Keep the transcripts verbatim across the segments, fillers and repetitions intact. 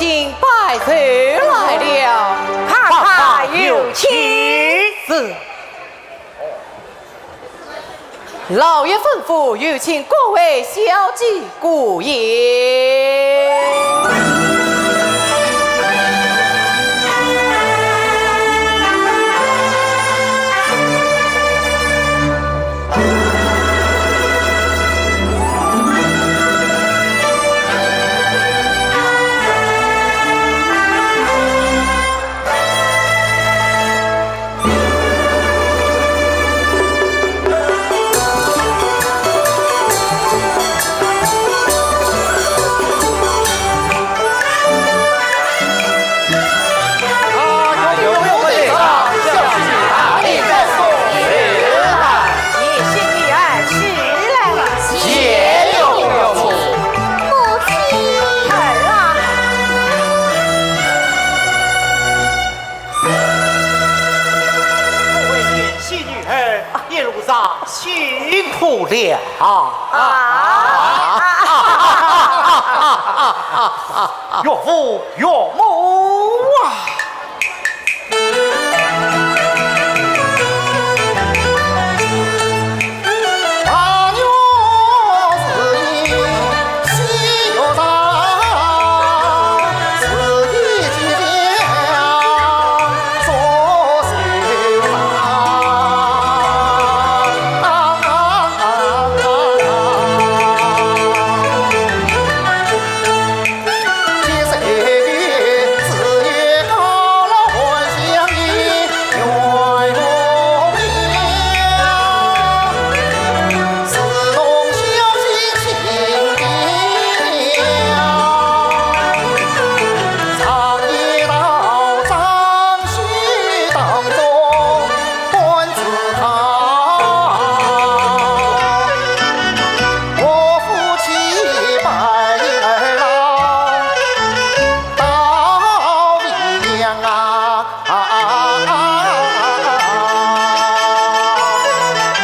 请摆酒来了，快快有请。是。老爷吩咐，有请各位小姐姑爷。各位贤婿女儿，一路上辛苦了。啊！岳父岳母啊！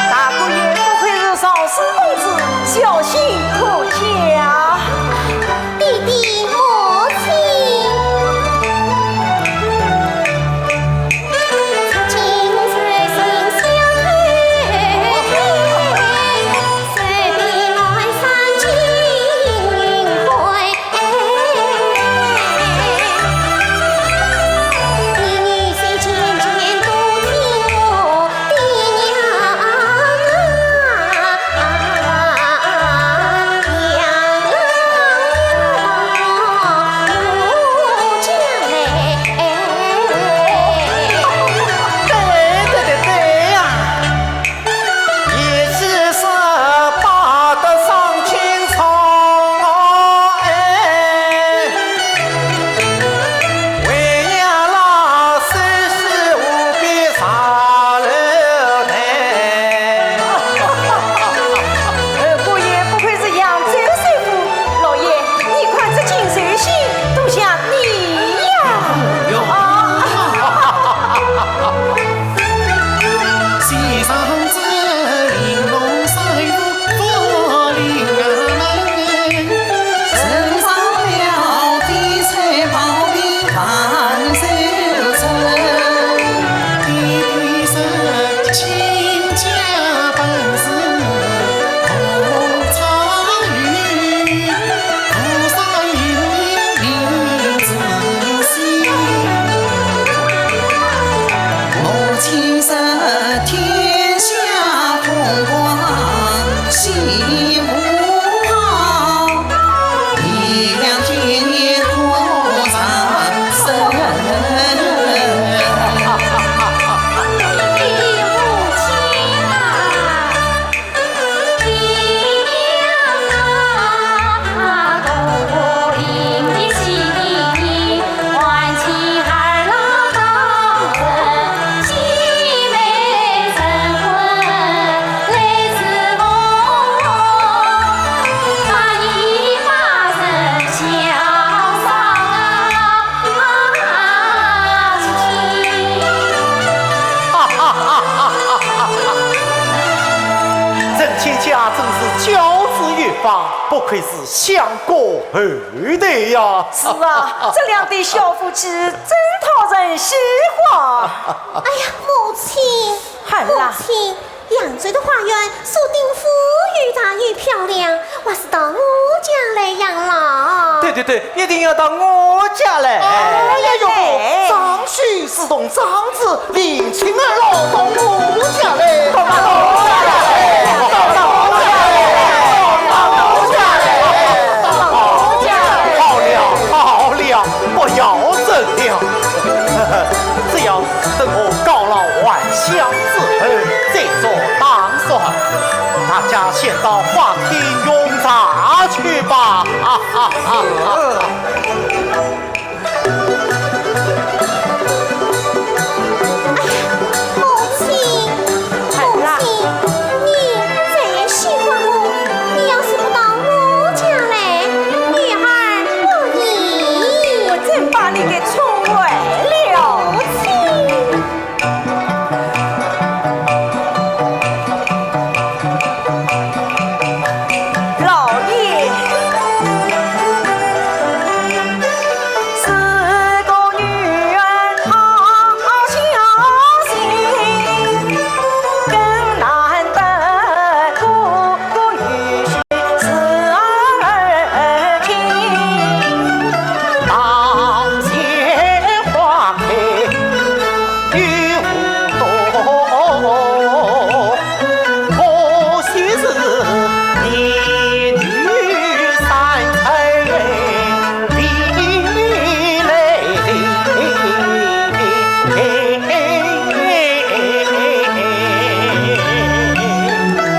大姑爷不愧是尚书公子，孝心可嘉。 爹爹母亲。二姑爷不愧是扬州首富，老爷，你看这金寿星都像你呀！啊！ 哈哈哈哈哈哈！ 陈亲家真是教子有方，不愧是相国后代呀。是啊，这两对小夫妻真讨人喜欢。哎呀，母亲，孩儿啊。母亲，扬州的花园是丁府又大又漂亮，还是到我家来养老。对对对，一定要到我家来。哎呀，岳父，哎。 是同长子林青儿郎到我家来。到我家来，到我家来，到我家来，到我家来。好了，好了，不要争了。只要等我告老还乡之后，再做打算。大家先到花厅用茶去吧。哈哈哈哈。 哎呀，母亲，母亲，你最喜欢我，你要是不到我家来，女儿不依。我真把你给宠坏了。母亲。 老爷，是个女儿好孝心，更难得个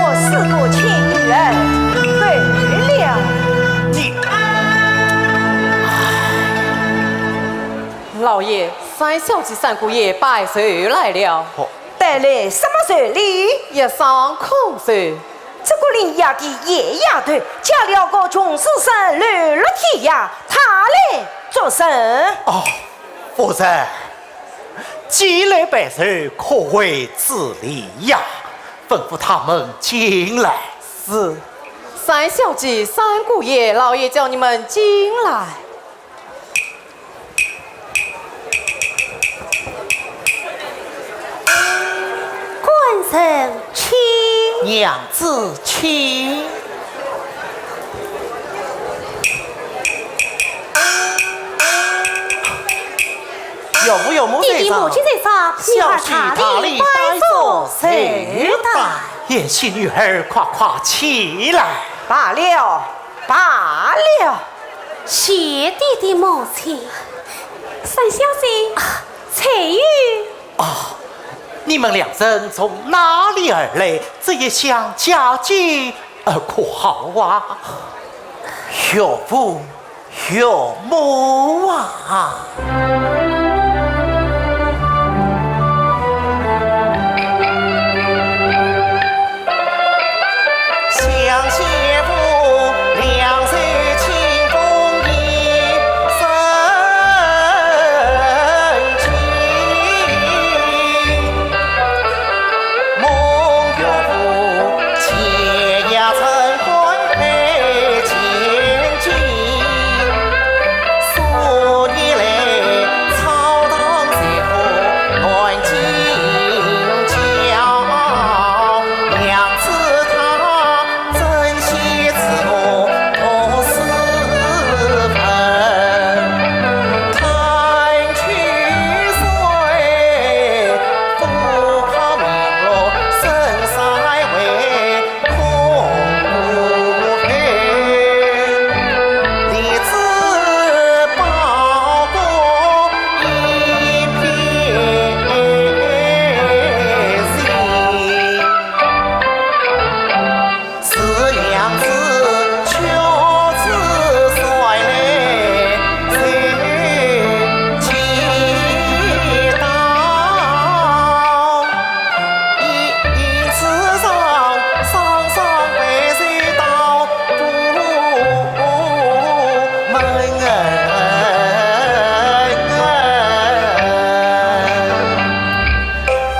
我是个亲女儿，够了。你，老爷，三小姐、三姑爷拜寿来了。哦。带来什么寿礼？一双空寿。这个林家的野丫头，嫁了个穷书生，流落天涯，她来作甚？哦，夫人， 既来拜寿，可谓至礼呀，吩咐他们进来。是，三小姐、三姑爷，老爷叫你们进来。官人请。娘子请。 岳父岳母在上，弟弟母亲在上，女儿大礼拜坐，寿拜。贤妻女儿快快起来。罢了，罢了。谢弟弟母亲。三小姐，啊，翠玉。哦，你们两人从哪里而来？这一乡家境，呃，可好啊？岳父 岳母啊。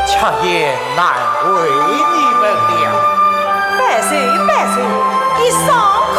强颜难为你们了。拜寿，拜寿，一双空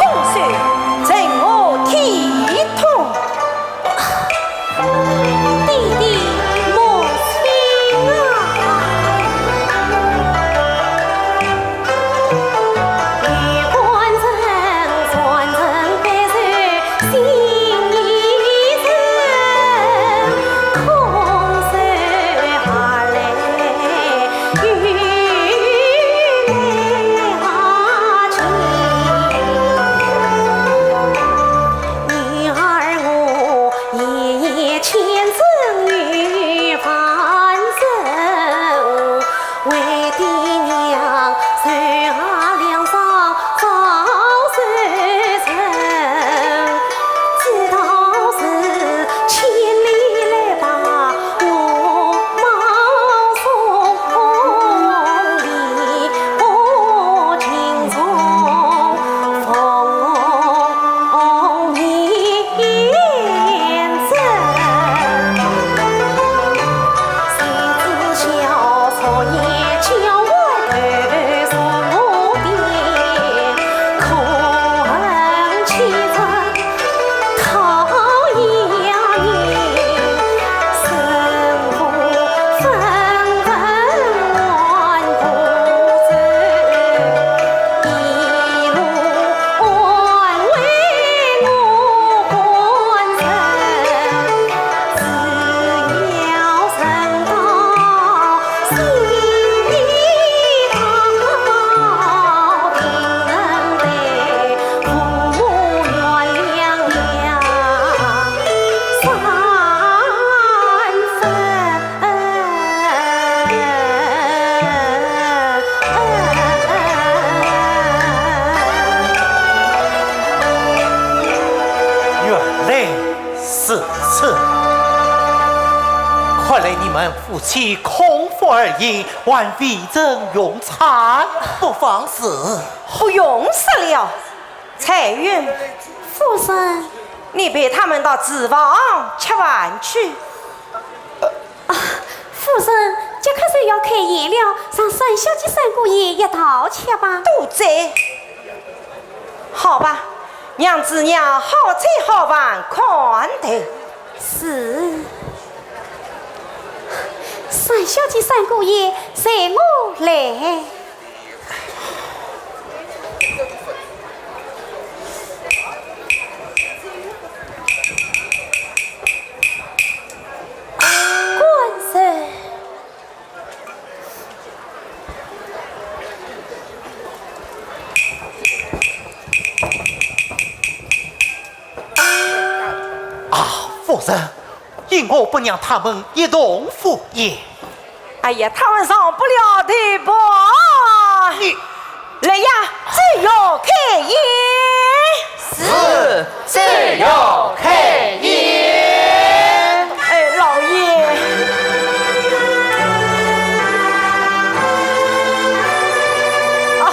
来你们夫妻空腹而饮，还未曾用餐。不妨事。不用说了，彩云。夫人。你陪他们到厨房吃饭去。啊，夫人，这可是要开宴了，让三小姐、三姑爷一道吃吧。多嘴。 好吧，让子娘好菜好饭款待。是。三小姐、三姑爷，随我来。官人。 啊，夫人，因何不让他们一同赴宴？哎呀，他们上不了台吧？你来呀，酒要开宴。是，酒要开宴。哎，老爷。啊，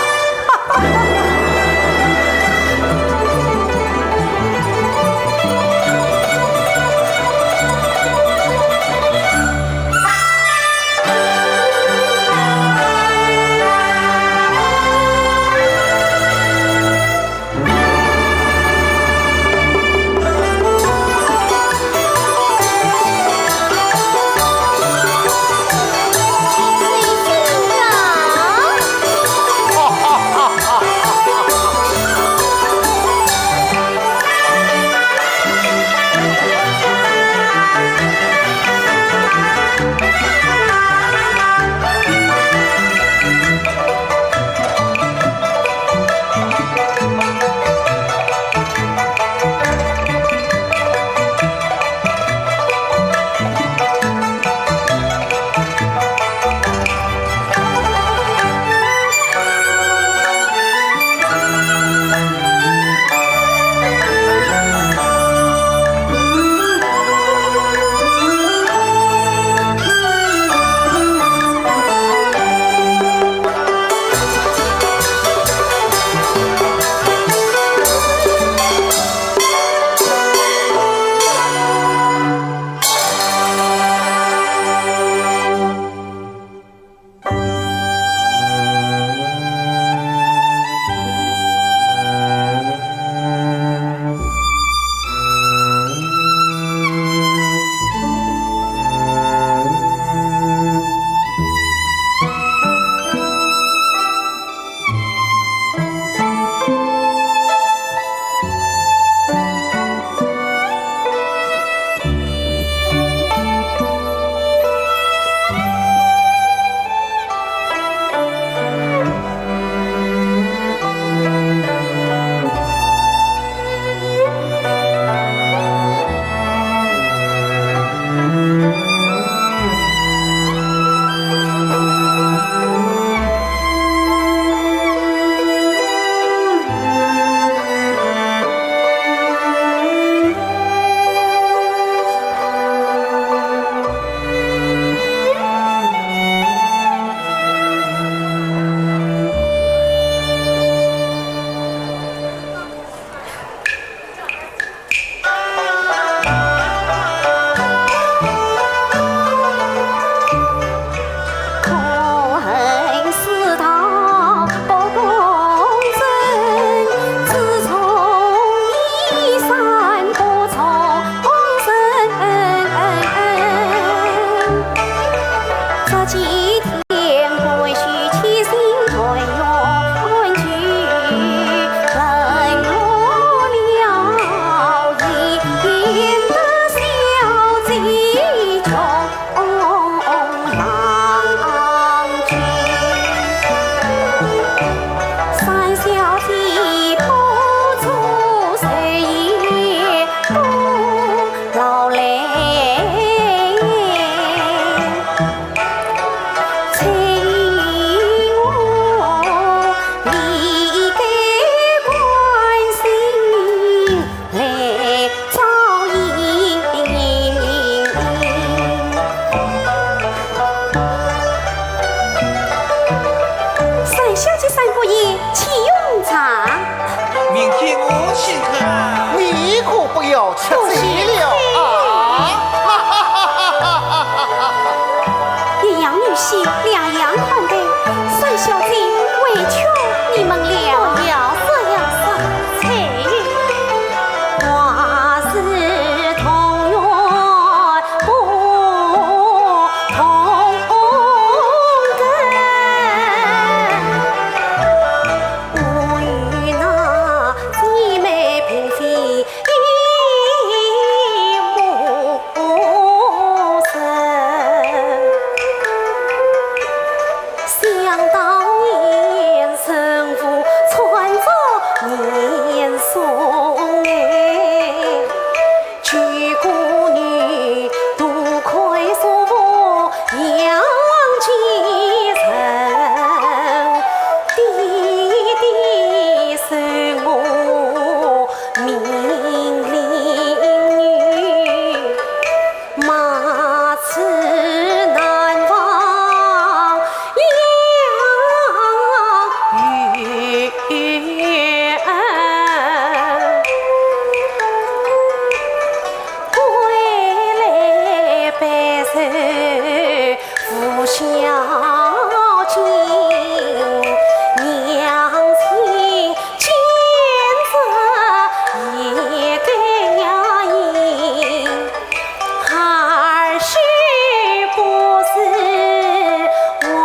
父孝敬，娘亲见着一个呀，儿媳不是外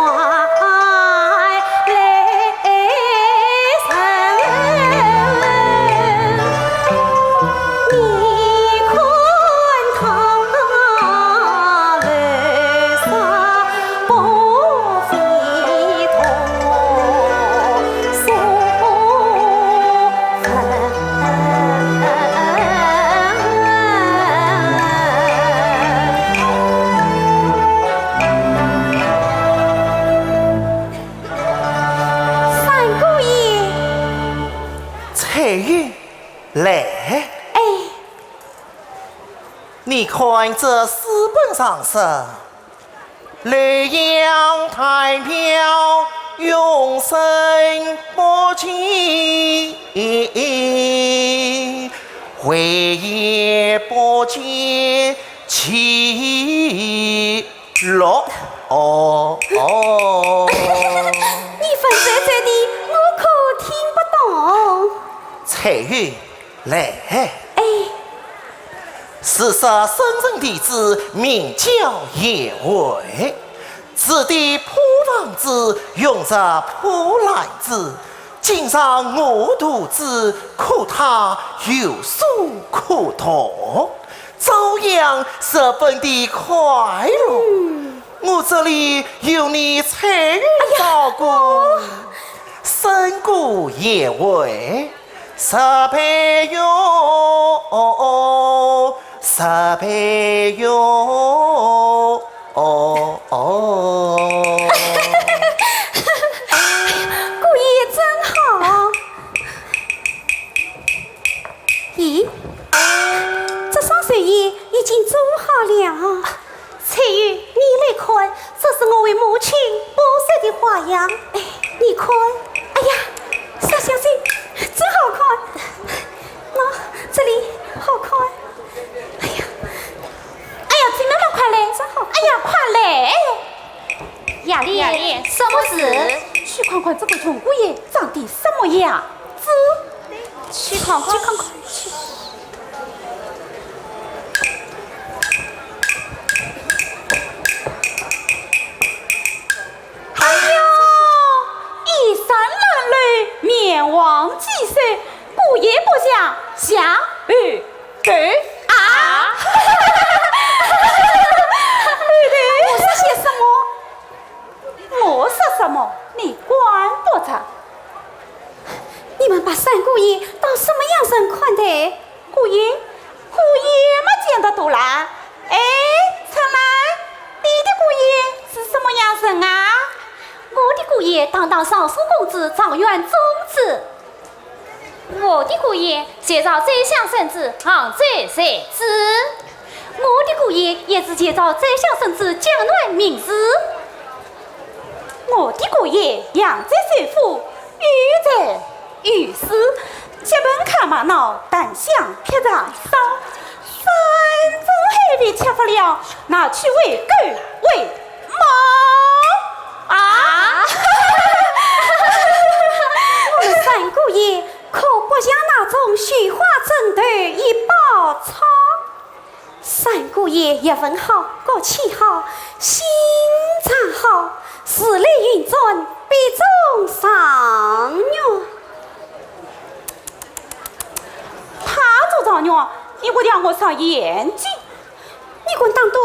来人。 你看他为啥不回头送分？三姑爷。 翠云，来。哎。你看这书本上说，洛阳太庙永生不见，回也不见其 六。哦，哦。你烦哉哉的，我可听不懂。翠云，来。哎。是说圣人弟子名叫颜回，住的破房子，用着破篮子， 今朝我独子，可他有书可读，照样十分的快乐。嗯。我这里有你翠云照顾。哎呀，我三姑爷为，十倍哟，十倍哟。 哦，哦。哎呀，姑爷真好。咦，这双寿衣已经做好了。翠云，你来看，这是我为母亲补绣的花样。哎，你看。哎呀，小小姐，真好看。喏，这里好看。哎呀， 哎呀，姐妹们快来！哎呀，快来！雅丽，雅丽，什么事？去看看这个穷姑爷长得什么样子。去看看。去看看。哎呦，衣衫褴褛，面黄肌瘦，姑爷不像，像猴 对啊。对对。我说些什么？我说什么，你管不着。你们把三姑爷当什么样人看待？姑爷，姑爷嘛见得多啦。哎，春兰，你的姑爷是什么样人啊？我的姑爷堂堂尚书公子，状元中子。 我的姑爷前朝宰相圣旨，杭州才子。我的姑爷也是前朝宰相圣旨，江南名士。我的姑爷扬州首富，有才有势，结盆看热闹，弹响劈柴烧，山珍海味吃不了，拿去喂狗喂 猫啊！我们三姑爷可不像那种绣花针头一包草。三姑爷学问好，骨气好，心肠好，字里行间比中状元。他做状元，你不让我上眼睛。 你敢打赌？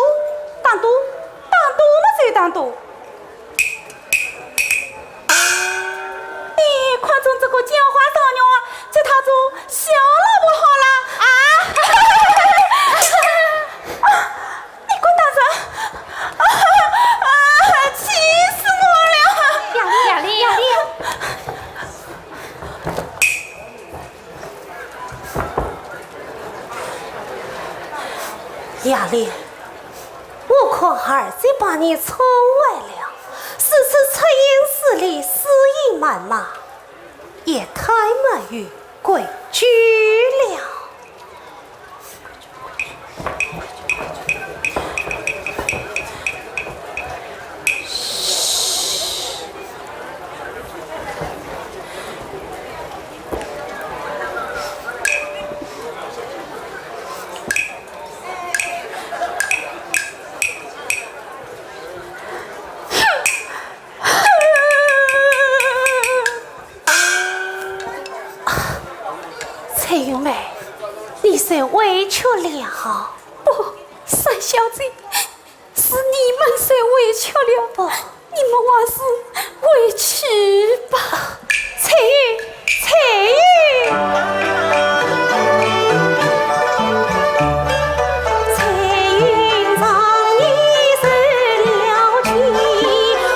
打赌？打赌么就打赌。你看中这个叫花状元，就当做小老婆好了啊！啊，你滚蛋子！啊，气死我了！雅丽，雅丽，雅丽。 雅丽，我看儿子把你宠坏了，如此出言失礼，私意谩骂，也太没有规矩了。委屈了。不，三小姐，是你们受委屈了。不，你们还是回去吧。翠云，翠云。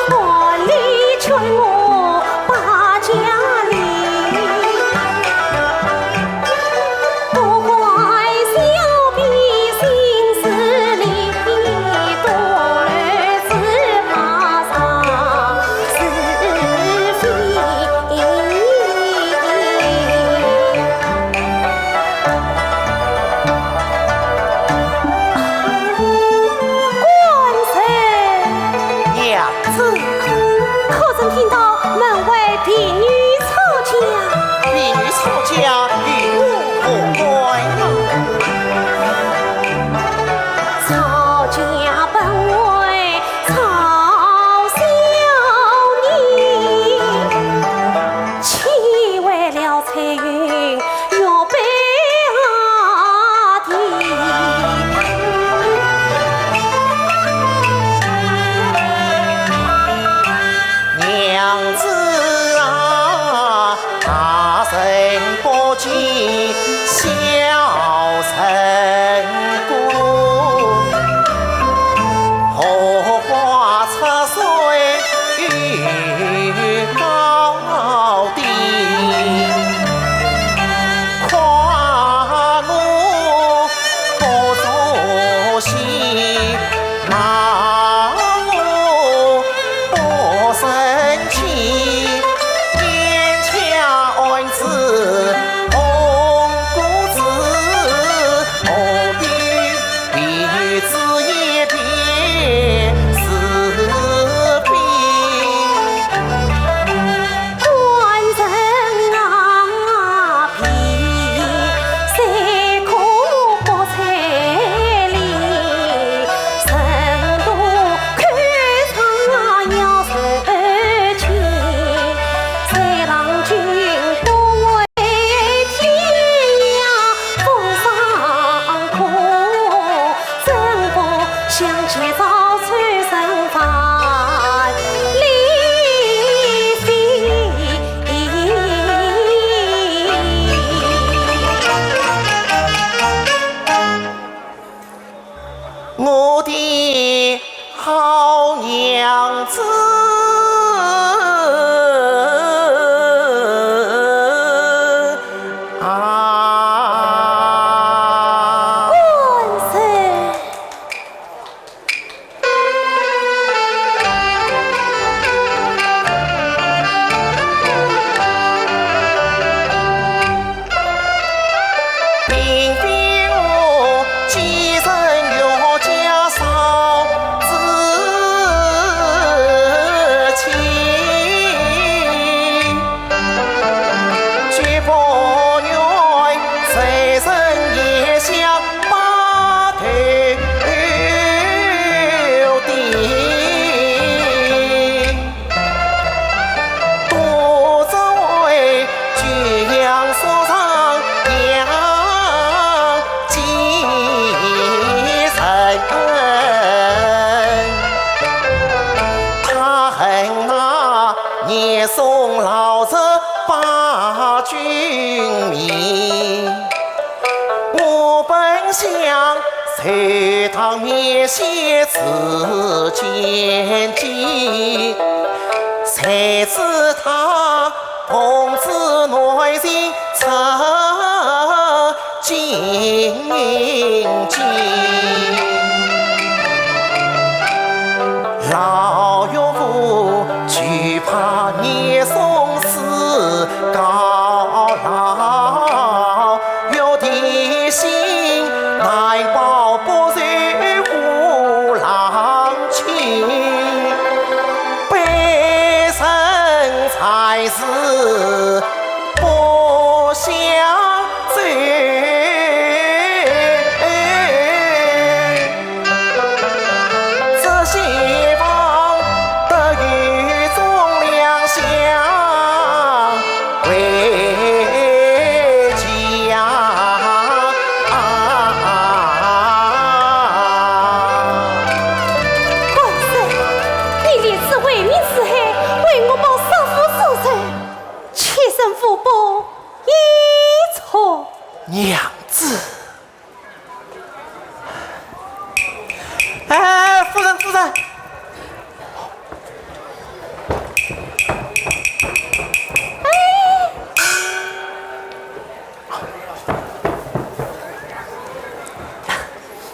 官人。娘子。可曾听到门外婢女吵架？婢女吵架与我何关啊？吵架本为 吵小人，岂为了翠云玉杯的。娘子啊，大人不计小人 荷花出水又高低，夸我不足惜，骂我不成器，眼前儿子红果子，何必 彼此一别是非。官人啊，皮虽苦不睬俚，人多口上要受气，谁让君不为 天涯风霜苦，怎不想起早春生万里飞。我的 好娘子啊。官人。 并非我寄人于家少之妻，绝不愿谁人也想把头低。 多只为举阳所上杨继成。他恨那严嵩老贼把君迷。 我本想随他灭邪自见机，谁知他奉旨南行出京计。 老岳父惧怕严嵩势高，老岳的心难保不受虎狼侵，卑人才是不想走。 这西方得与忠良相会。娘子。哎，夫人，夫人。哎。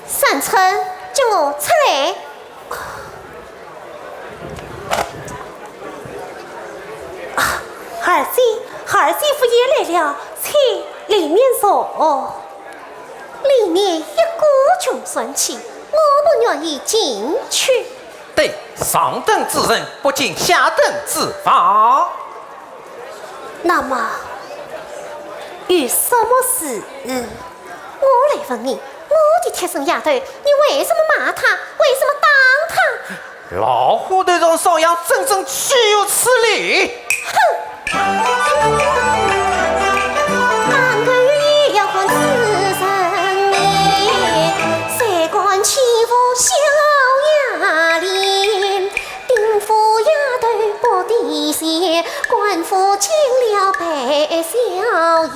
三春，叫我出来。 啊，二姐，二姐夫人来了，请里面坐。里面一股穷酸气，我不愿意进去。对，上等之人不进下等之房。那么，有什么事？我来问你，我的贴身丫头，你为什么骂她？为什么打她？ 老虎头上搔痒，真正岂有此理！哼！俺头也要官之人呢，谁敢欺负小丫头？丁府丫头不低些，官府进了白小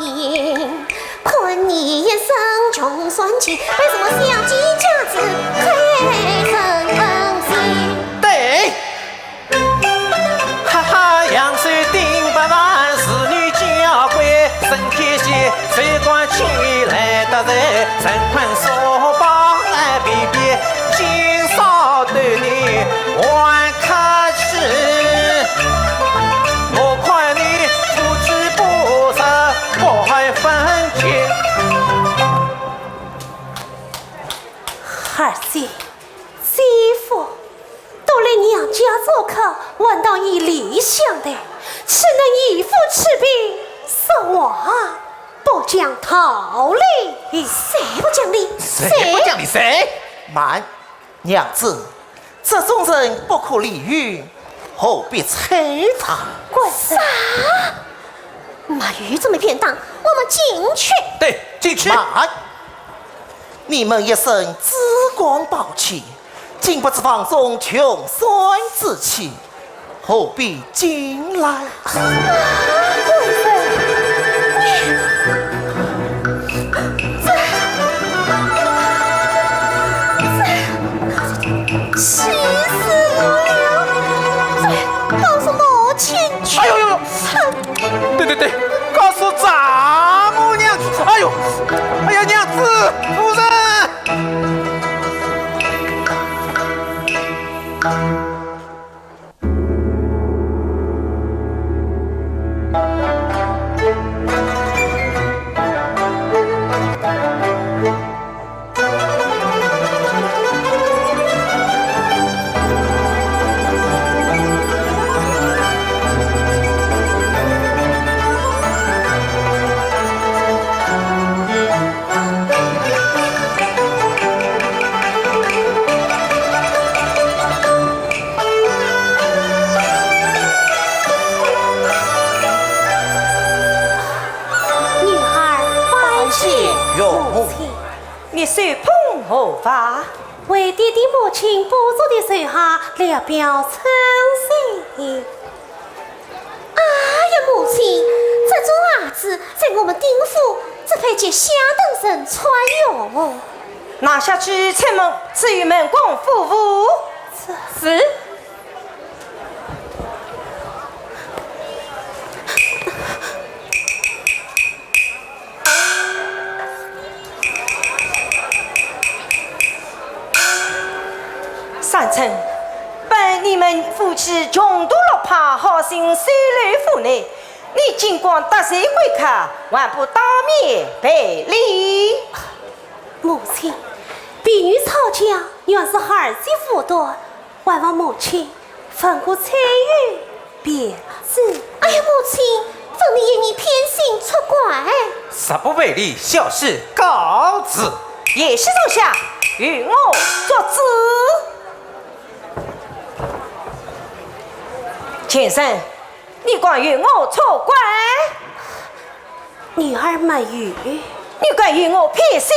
燕。 看你一身穷酸气，为什么小姐架子配人心？对。哈哈，杨氏丁八万，是你家规，身体些，谁管起来得罪，陈坤说罢来比比，今朝对你还客气，我看你夫妻不和。 不会分解。二姐，姐夫，都来娘家做客，还当义理相待，岂能以父欺兵，说话不讲道理？谁不讲理？谁不讲理？谁？慢， 娘子，这种人不可理喻，何必睬他？滚！啥？没有这么便当，我们进去。对，进去。慢！你们一身珠光宝气，经不起房中穷酸之气， 何必进来？啊，贵人，你，这，这，气死我了！这，告诉母亲去。哎呦呦呦！对对对，告诉丈母娘去。哎呦，哎呀，娘子，夫人。女儿拜谢岳母。母亲。你手捧何物？为爹爹母亲补做的寿鞋，聊表春心。 哎呀，母亲，这种鞋子在我们丁府只配给下等人穿哟。拿下去，出门，至于门公夫妇。是。 三春，本你们夫妻穷途落魄，好心收留府内，你竟敢得罪贵客，还不当面赔礼？母亲，婢女抄家，原是二姐武断，还望母亲 放过翠云便是。哎呀，母亲，分明是你偏心作怪。实不赔礼，小婿告辞。贤婿坐下，由我作主。前生，你敢与我作怪？女儿没有。你敢与我偏心？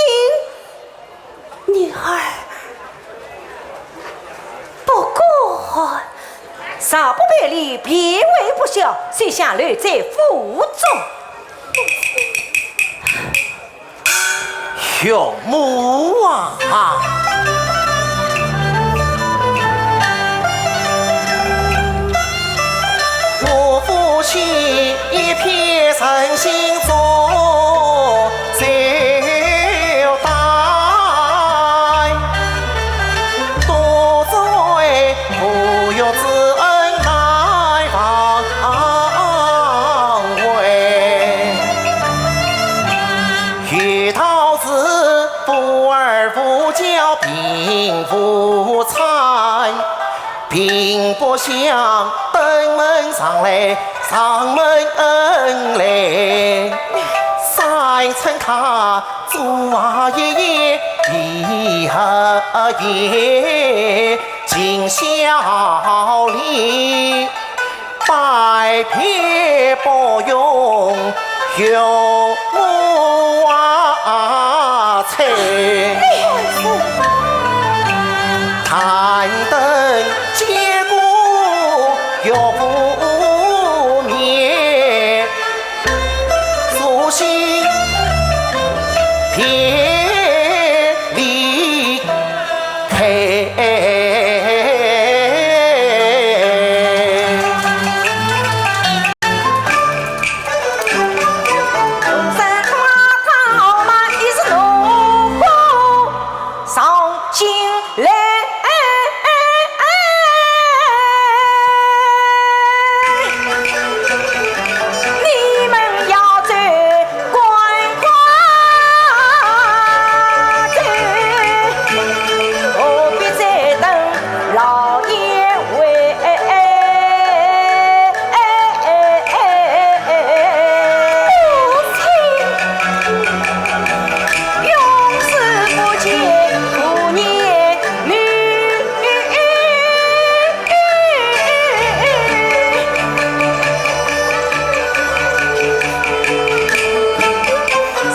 女儿不敢。若不赔礼，便为不孝，休想留在府中。岳母啊！我夫妻一片诚心做招待，多谢不遇之恩难忘怀。 有道是富而无骄贫无惨，贫不祥登门上来，上门恩来。三餐他做啊一夜，一夜尽孝礼。 百遍不用岳母啊催。但等见过岳父面， 书信别离开。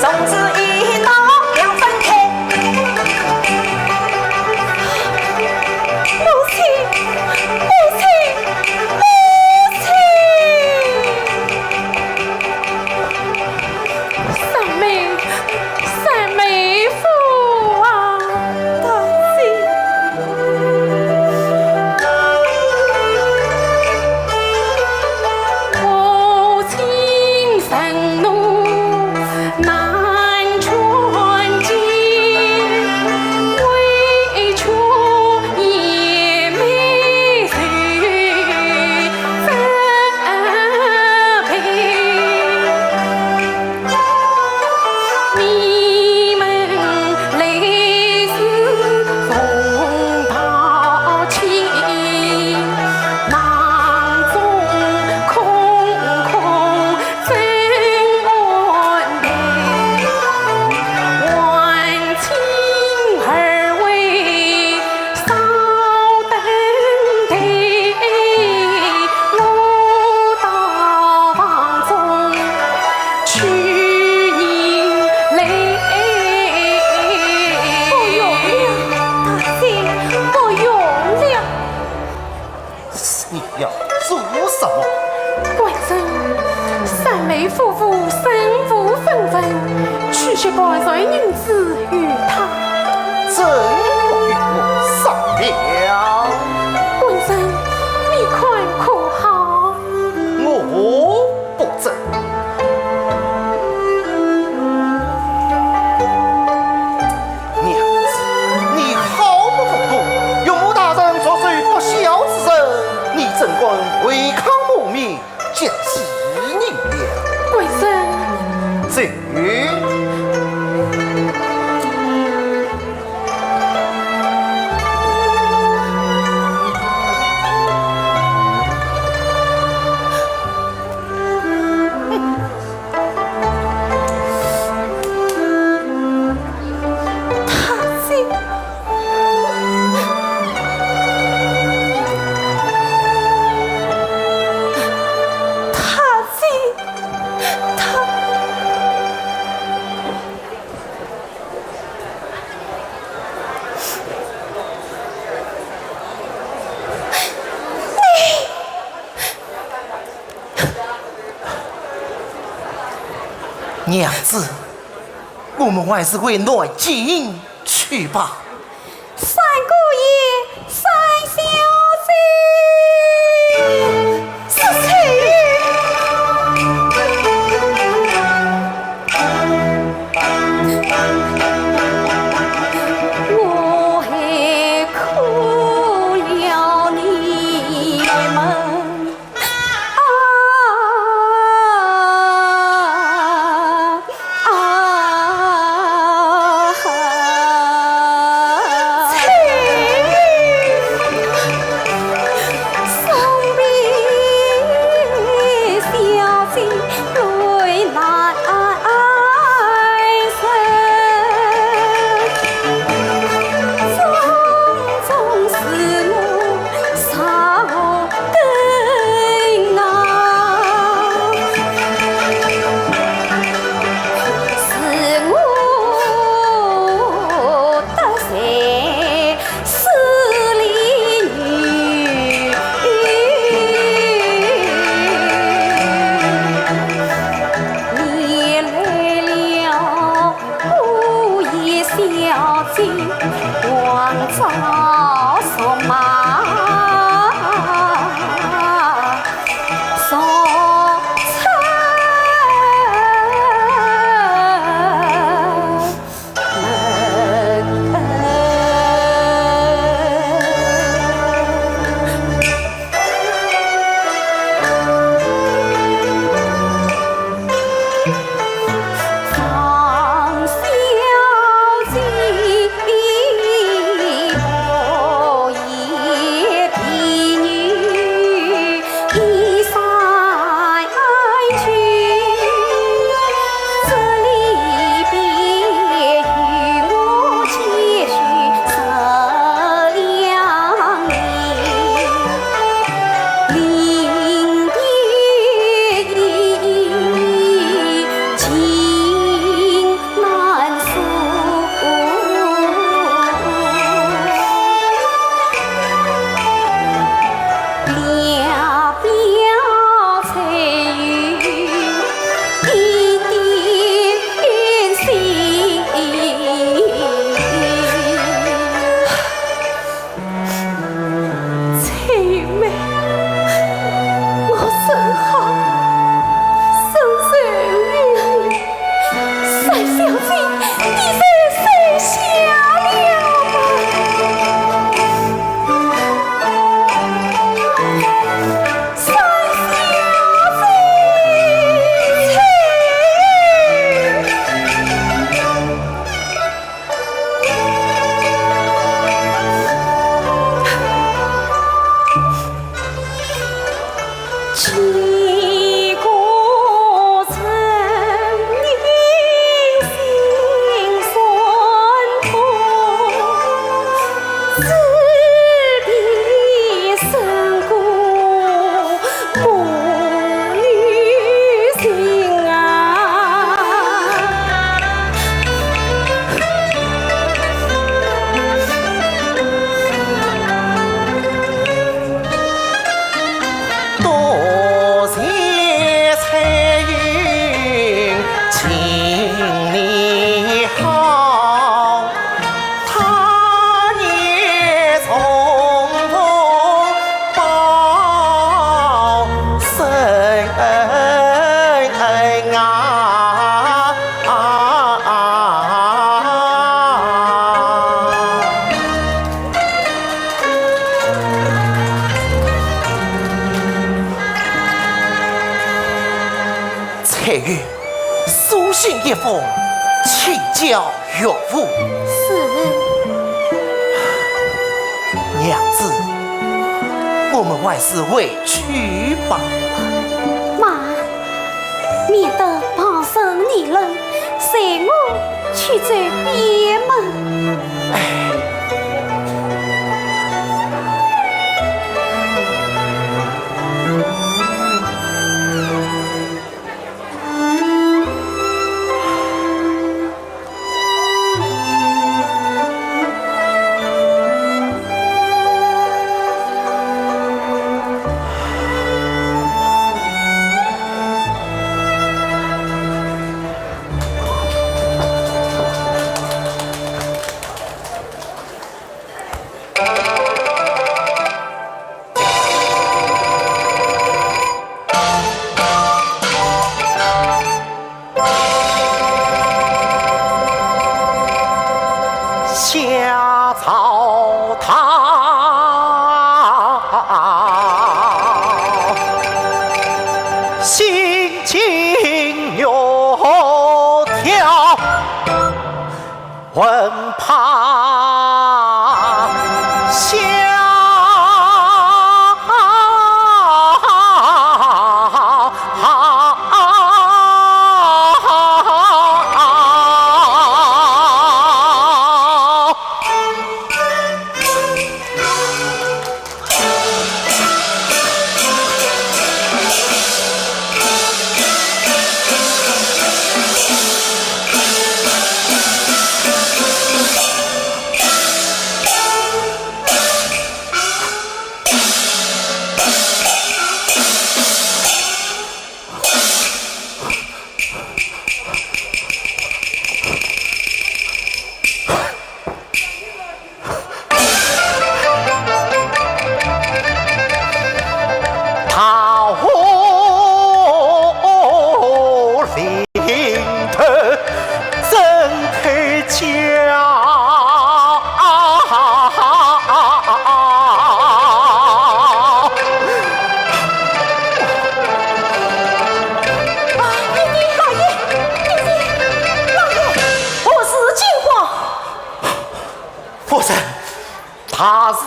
从此一刀两分开。母亲，母亲，母亲！三妹，三妹夫啊！大姐。 不用了，大姐，不用了。 你要做什么？官人，三妹夫妇身无分文，取些半钱银子与他。真不与我商量。官人，你看可好？我 不准。娘子，你好不糊涂！岳母大人着实不孝之人，你怎敢违抗母命，结其人了？官人。这…… 娘子，我们还是回南京去吧。三姑爷，三小姐，是谁？我还可怜你们。 啊，啊，啊！姑爷小姐，光照什么？说出。翠云妹，我真好，深受于你。三小姐，你就收下了吧。三小姐，翠云。 多谢翠云情你好，她也从不报深恩啊。 翠云，书信一封，请交岳父。是。娘子，我们还是回去吧。慢，免得旁人议论，随我去走边门。哎。魂怕笑。桃花林头正开价。啊，爹爹，老爷，爹爹，老爷，何事惊慌？夫人，大事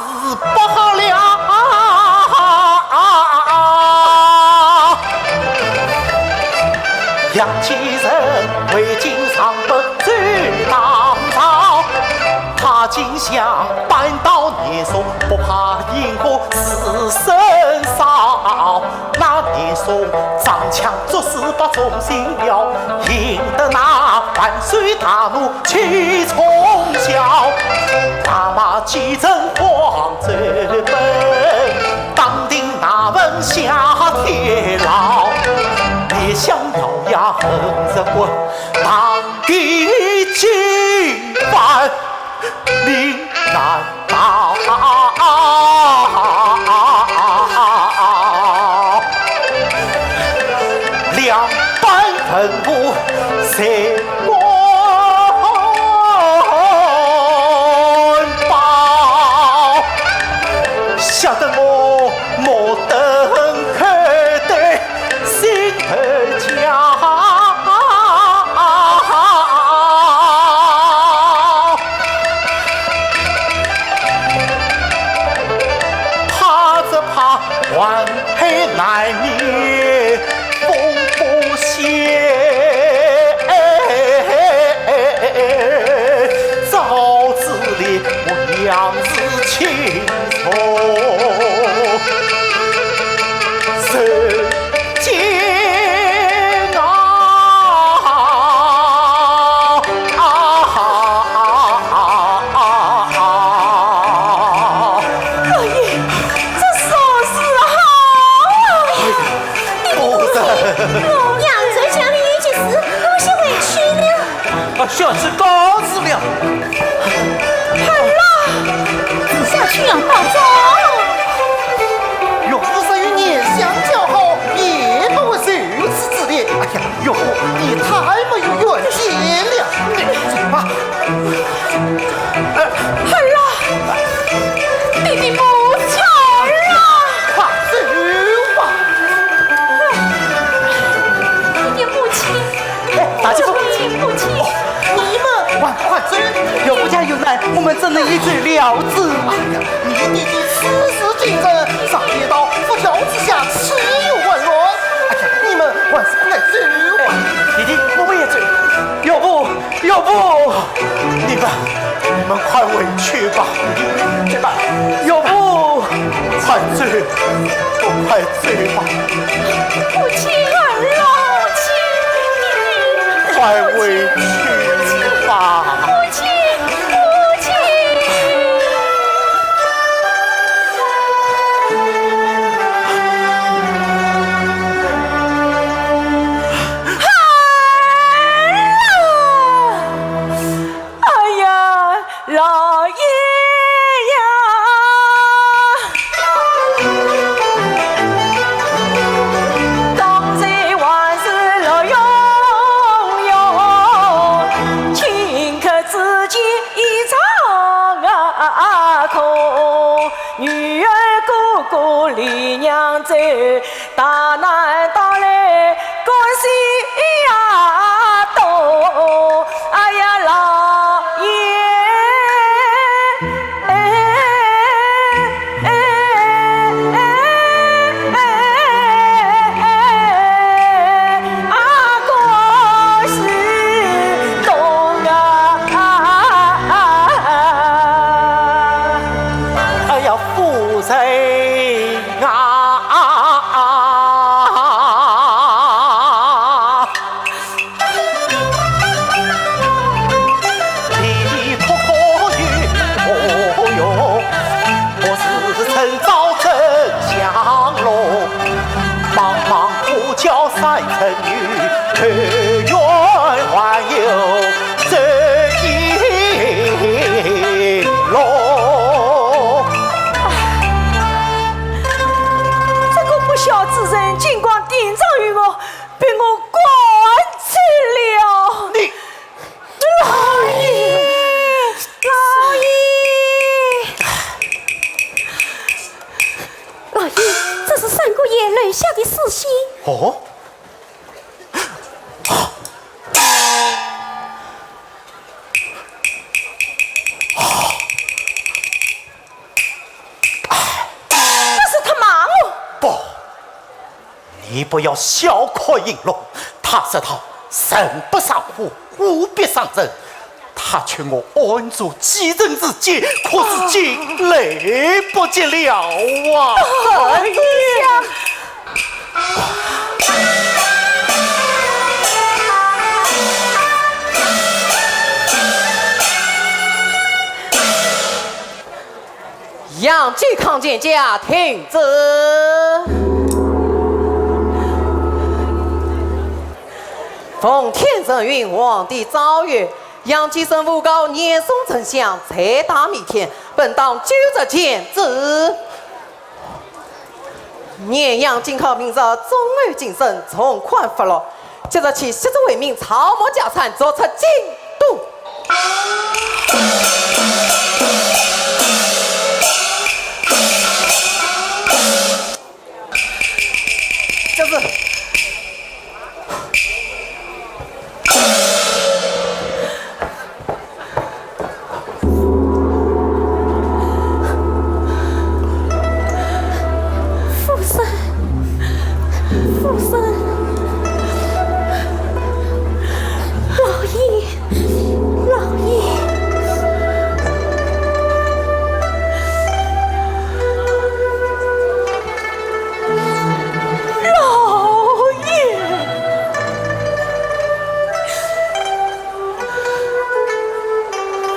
不好了！杨继盛回京上表奏当朝，他竟想搬到南宋，不怕引火自焚烧。 那南宋长枪逐四百众心标，引得那万岁大怒气冲霄。大骂继承皇子本，当庭拿问下天牢。你想咬牙横着棍，当地进犯。 命难逃。两班文武谁敢报？吓得我目瞪口呆。 心头焦。怕只怕晚辈难免风波掀，招致你我娘子情重。 人间啊，啊，啊，啊，啊。老爷，这啥事啊？好啊！你不是，我娘子叫你有急事，我先回去了。 啊，小姐告辞了。儿啊，小青要到早。岳父虽有年相较好，也不会如此自恋。哎呀，岳父，你太没有远见了。你走吧。儿啊，爹爹母亲，儿啊。快走吧。爹爹母亲。 哎，大姐夫。母亲，母亲。你们快快走，岳父家有难，我们怎能一走了之？哎呀，你爹爹此事进京，上天道佛脚之下，岂有完卵？哎呀，你们还是快走吧。哎，爹爹，我们也走。岳父，岳父。你们，你们快回去吧。去吧。岳父。快走，快走吧。 母亲儿啊，母亲，快回去吧。母亲，母亲。儿啊！ 哎呀，老爷呀！当朝还是乐融融，顷刻之间一场啊空。女儿哥哥离娘走，大难到来关系呀多。哎呀，老爷曾与投缘还有这一路。这个不孝之人，竟敢顶撞于我，被我赶走了。你，老爷，老爷，老爷，这是三个爷留下的书信。哦。 这是他骂我。不，你不要小看应龙，他说道人不上火，火必上身。他劝我按住继承之节，可是竟来不及了啊！哎呀！ 杨继康见驾，听旨。奉天承运，皇帝诏曰：杨继升父告严嵩丞相，罪大弥天，本当九族剪之。念杨继康明日中午净身，从宽发落。 即日起，悉数为民草木家产，逐出京都。这是 夫人，夫人，老爷，老爷，老爷。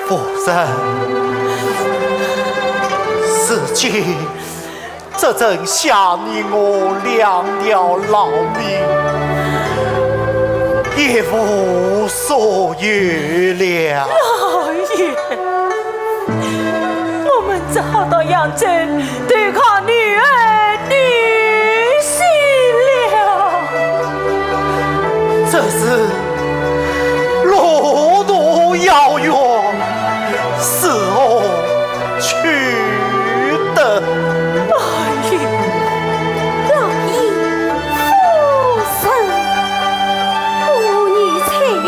夫人，如今只剩下你我两条老命，也无所有了。老爷，我们只好到扬州 投靠女儿女婿了。只是路途遥远，如何去得？老爷，老爷，夫人，我女翠云，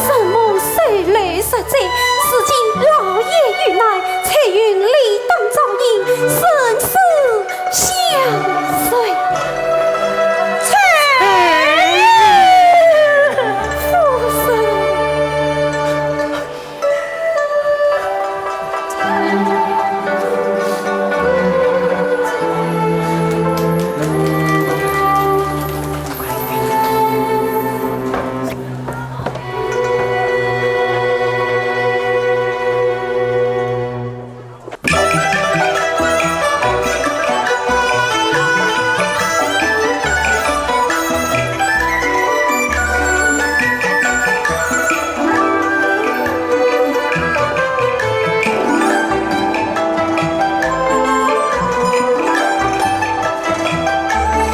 承蒙受累 实在，如今老爷遇难，翠云理当照应，生死相随。翠云，夫人。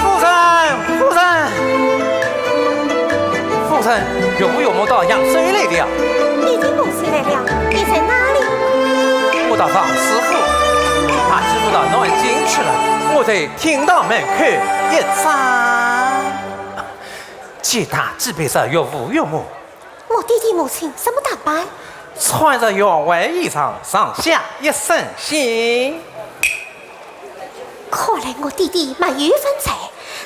夫人，夫人，夫人，岳父岳母到扬州来了。你的母亲来了，你在哪里？我到王师傅，他师傅到南京去了，我在厅堂门口一站。见大姐拜谢岳父岳母。 我弟弟母亲什么打扮？穿着员外衣裳，上下一身新。看来我弟弟没有犯罪，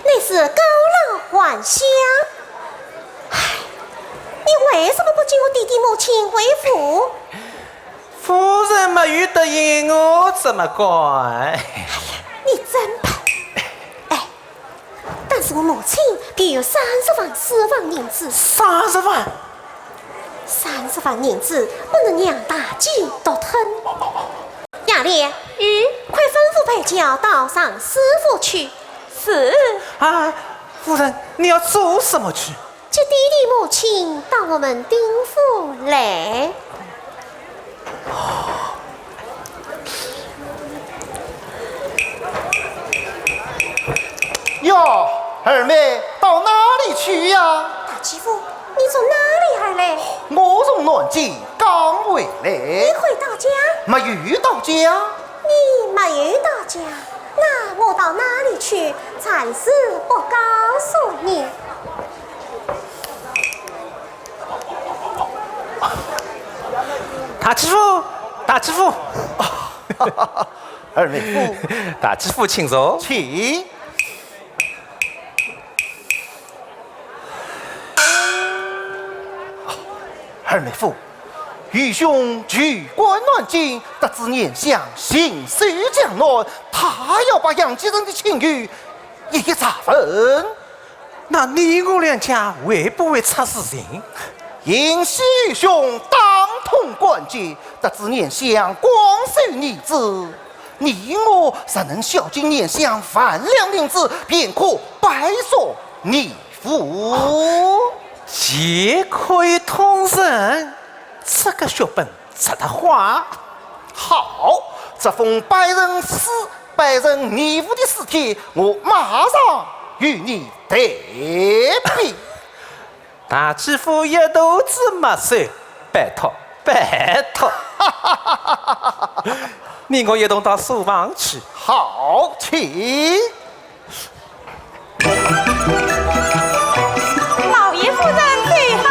乃是告老还乡。唉，你为什么不见我弟弟母亲回府？夫人没有答应，我怎么敢？哎呀，你真笨！哎， 但是我母亲留有三十万私房银子。三十万？三十万银子不能让大姐独吞。杨莲，嗯，快吩咐陪轿到尚书府去。是。啊，夫人，你要做什么去？接爹爹母亲到我们丁府来。哟，二妹，到哪里去呀？大姐夫，你从哪里而来？我从南京刚回来。你回到家？没有到家。你没有到家？ 那我到哪里去，暂时不告诉你。大姐夫，大姐夫。二妹夫。大姐夫，请坐。请。二妹夫， 愚兄求官南京，得知严相刑诉江南，他要把杨继盛的请求一一查问。那你我两家会不会出事情？幸喜愚兄打通关节，得知严相广收义子，你我若能孝敬严相万两银子，便可拜索义父。钱可以通人， 这个血本值得花。好，这封拜神书，拜神义父的书帖，我马上与你代笔。大姐夫一肚子墨水，拜托，拜托。你我一同到书房去。好，请。 老爷夫人走好。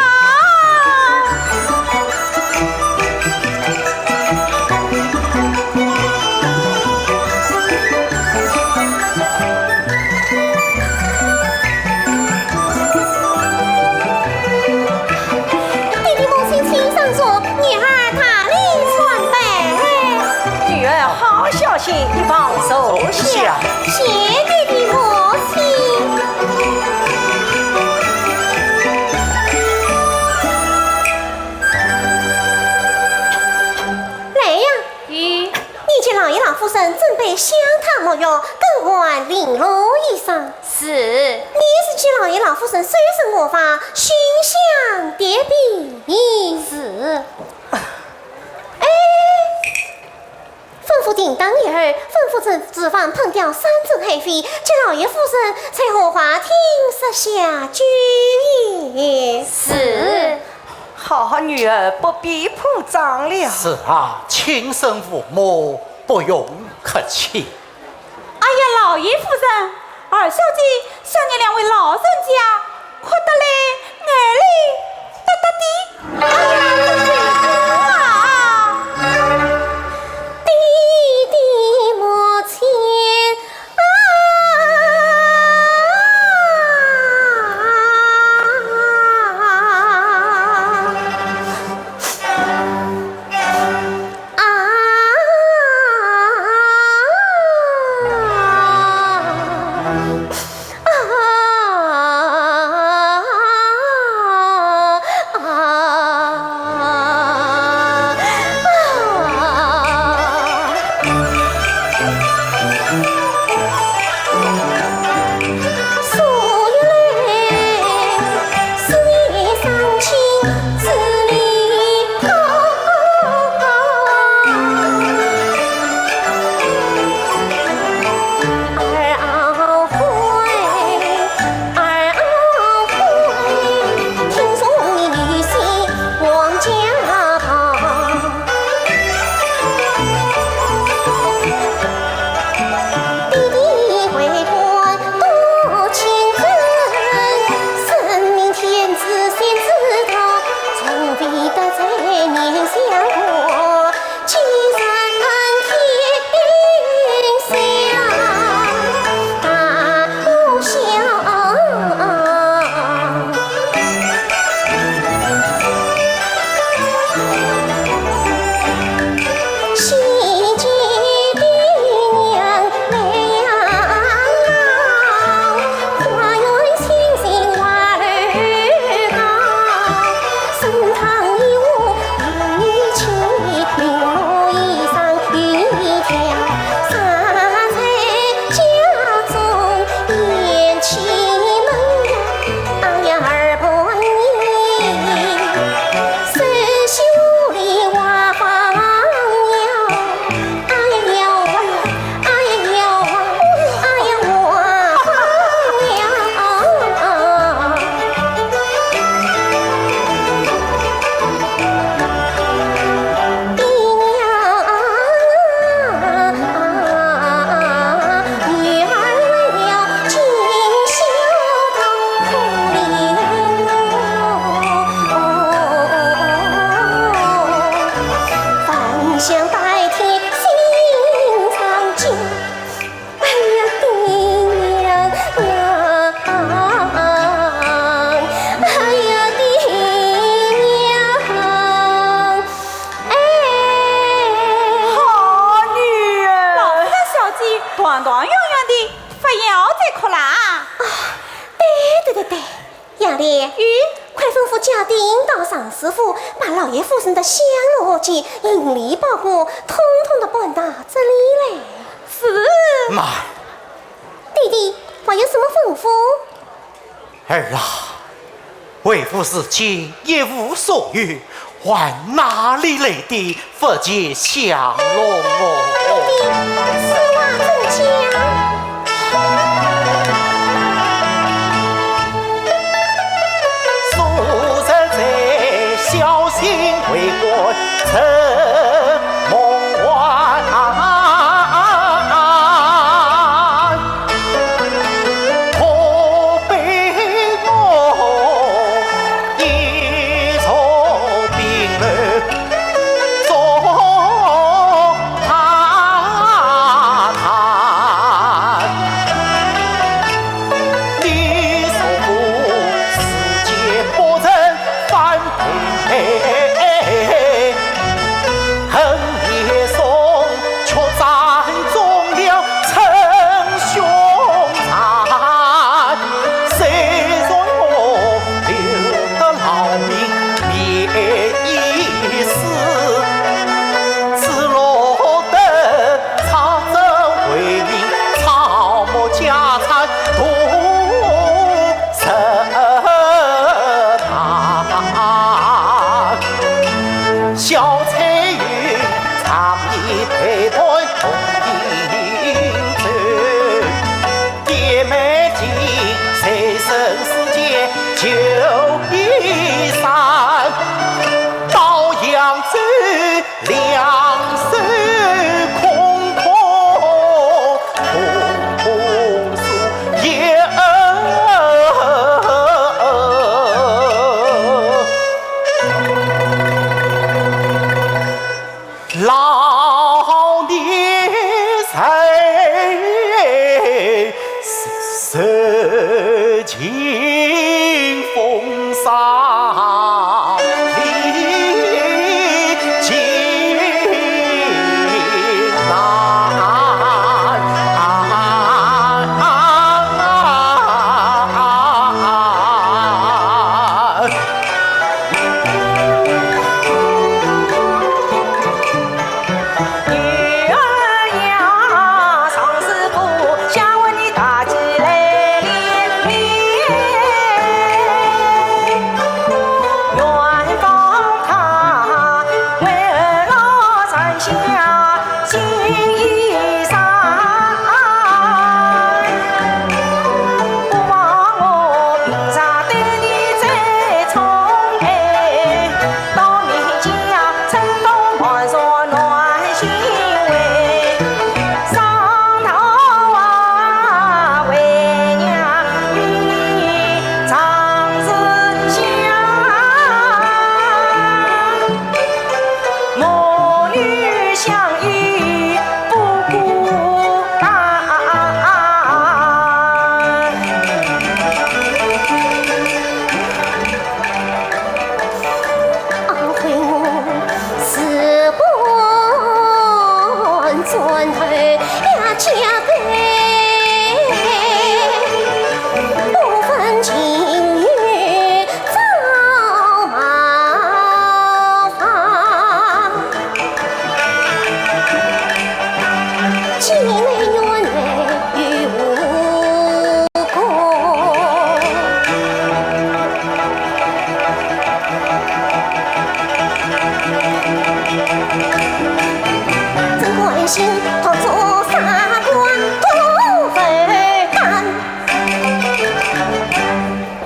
爹爹母亲请上座， 女儿大礼参拜。女儿好孝心，一旁坐下。谢爹爹母亲。来呀，嗯。你见老爷老夫人准备香汤沐浴，更换绫罗衣裳。是。你是见老爷老夫人收拾卧房，熏香叠被。是。 哎，吩咐停当以后，吩咐厨，厨房烹调山珍海味，接老爷夫人在后花厅设下酒宴。是。好好女儿不必铺张了。是啊，亲生父母不用客气。 哎呀，老爷夫人，二小姐想念两位老人家，哭得来眼泪滴答滴。哎呀，真是啊！爹爹母亲啊！啊！快吩咐家丁到尚书府，把老爷夫人的香炉、金印、礼包裹，统统的搬到这里来。是。慢。弟弟，还有什么吩咐？儿啊，为父如今一无所有，还哪里来的 佛前香炉哦。弟弟，此话怎讲？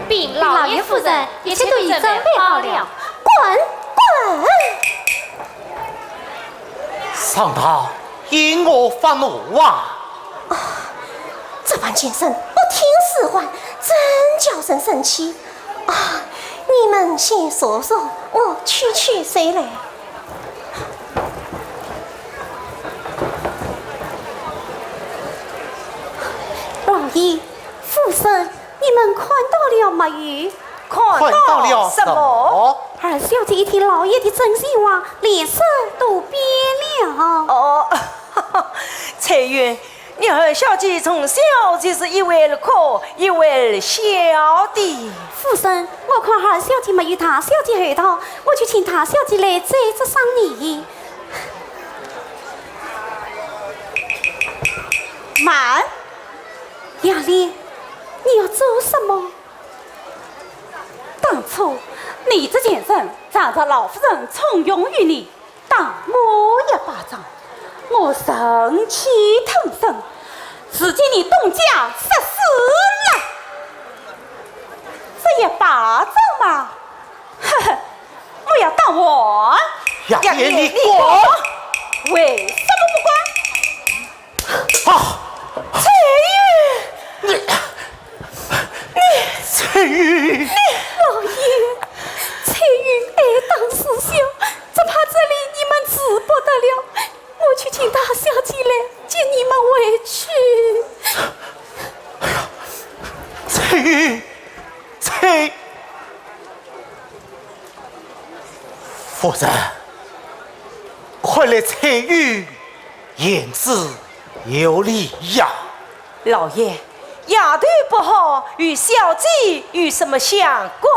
禀老爷夫人，一切都已准备好了。滚，滚！上当，因我发怒啊！啊，这班贱人不听使唤，真叫人生气。啊，你们先坐坐，我去取水来。老爷，夫人，你们看到了没有？看到了什么？二小姐一听老爷的真心话，脸色都变了。哦，翠云，你二小姐从小就是一位可一位小的。夫人，我看二小姐没有大小姐厚道，我就请大小姐来做一只生意。慢！杨丽，你要做什么？当初你这贱人，仗着老夫人重用于你， 打我一巴掌，我忍气吞声，如今你东家失势了。这一巴掌嘛，呵呵，我要打还。杨丽，你滚！为什么不滚？ 啊！翠云！你，你，翠云！老爷，翠云爱打四小，只怕这里你们治不得了，我去请大小姐来接你们回去。哎呀，翠云，翠……夫人，看来翠云 言之有理呀。老爷，丫头不好，与小姐有什么相干？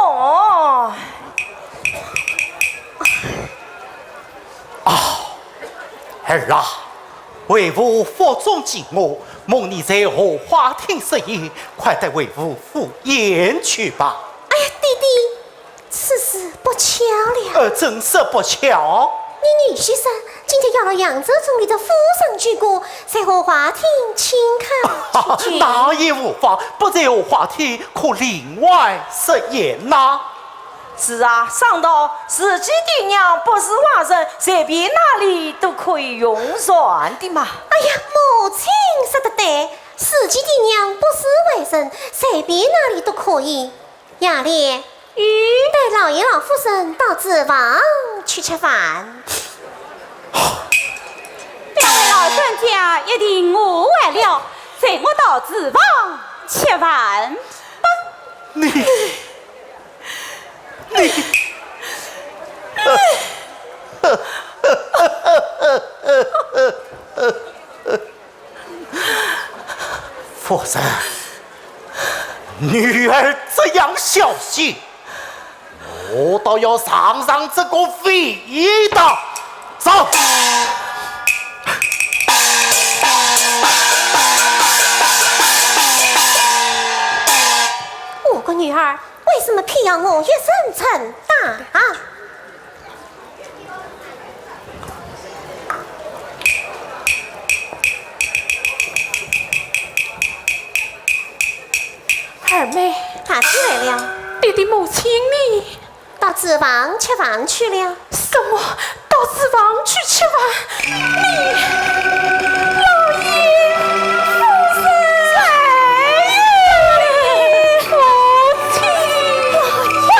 啊，儿啊，为父腹中饥饿，蒙你在荷花厅设宴，快带为父赴宴去吧。哎呀，爹爹， 此事不巧了。呃，怎说不巧？你女婿说，今天要了扬州城里的夫人酒过，在荷花厅请客吃酒。那也无妨，不在荷花厅，可另外设宴呐。是啊，商道，自己爹娘不是外人，随便哪里都可以用膳的嘛。哎呀，母亲说得对，自己爹娘不是外人，随便哪里都可以。 杨丽，嗯？带老爷老夫人到厨房去吃饭。两位老人家一定饿坏了，随我到厨房吃饭吧。你，你， 夫人，女儿这样孝心，我倒要尝尝这个味道。走。我个女儿，为什么偏要我一身承担啊？ 二妹，大姐来了。爹爹母亲呢？到厨房吃饭去了。什么？到厨房去吃饭？你，老爷，夫人，母亲，儿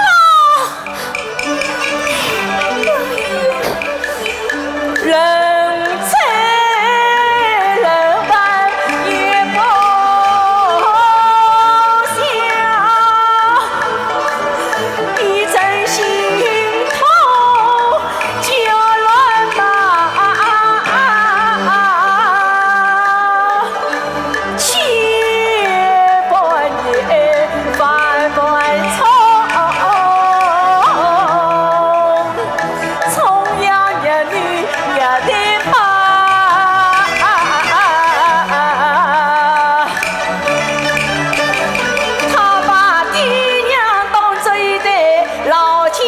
啊！ 人在人旁也不响，一阵心痛就乱麻。 千般念，万般愁，重阳夜里夜的怕。他把爹娘当作一对老笑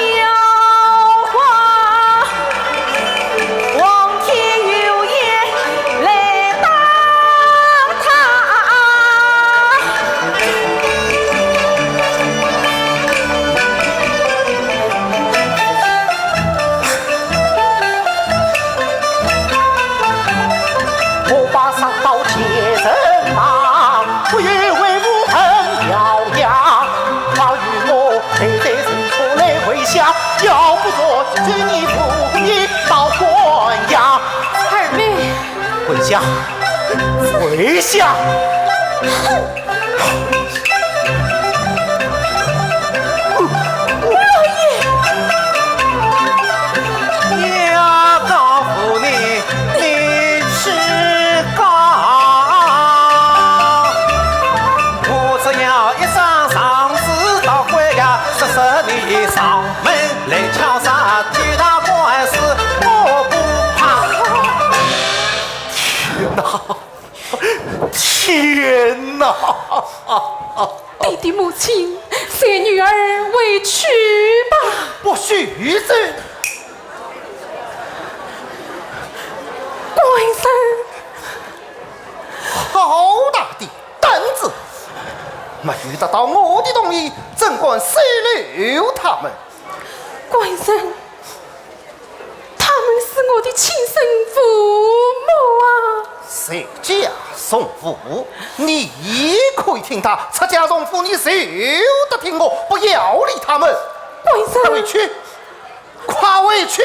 话，皇天有眼来打他。我把商道贱人骂，不由为父恨表扬。他与我 谁在深处来回想，要不说与你父女到官呀。二妹。跪下，跪下！老爷。娘告诉你，你去告。一声上司到官呀，十十年上门来敲杀，天大官司我不怕。天哪！天哪！爹爹母亲，随女儿回去吧。不许走！官人。好大的胆子！没有得到我的同意，怎敢收留他们？官人，他们是我的亲生父母啊！谁家从父？你可以听他出家从父，你休得听我，不要理他们。官人，快回去，快回去！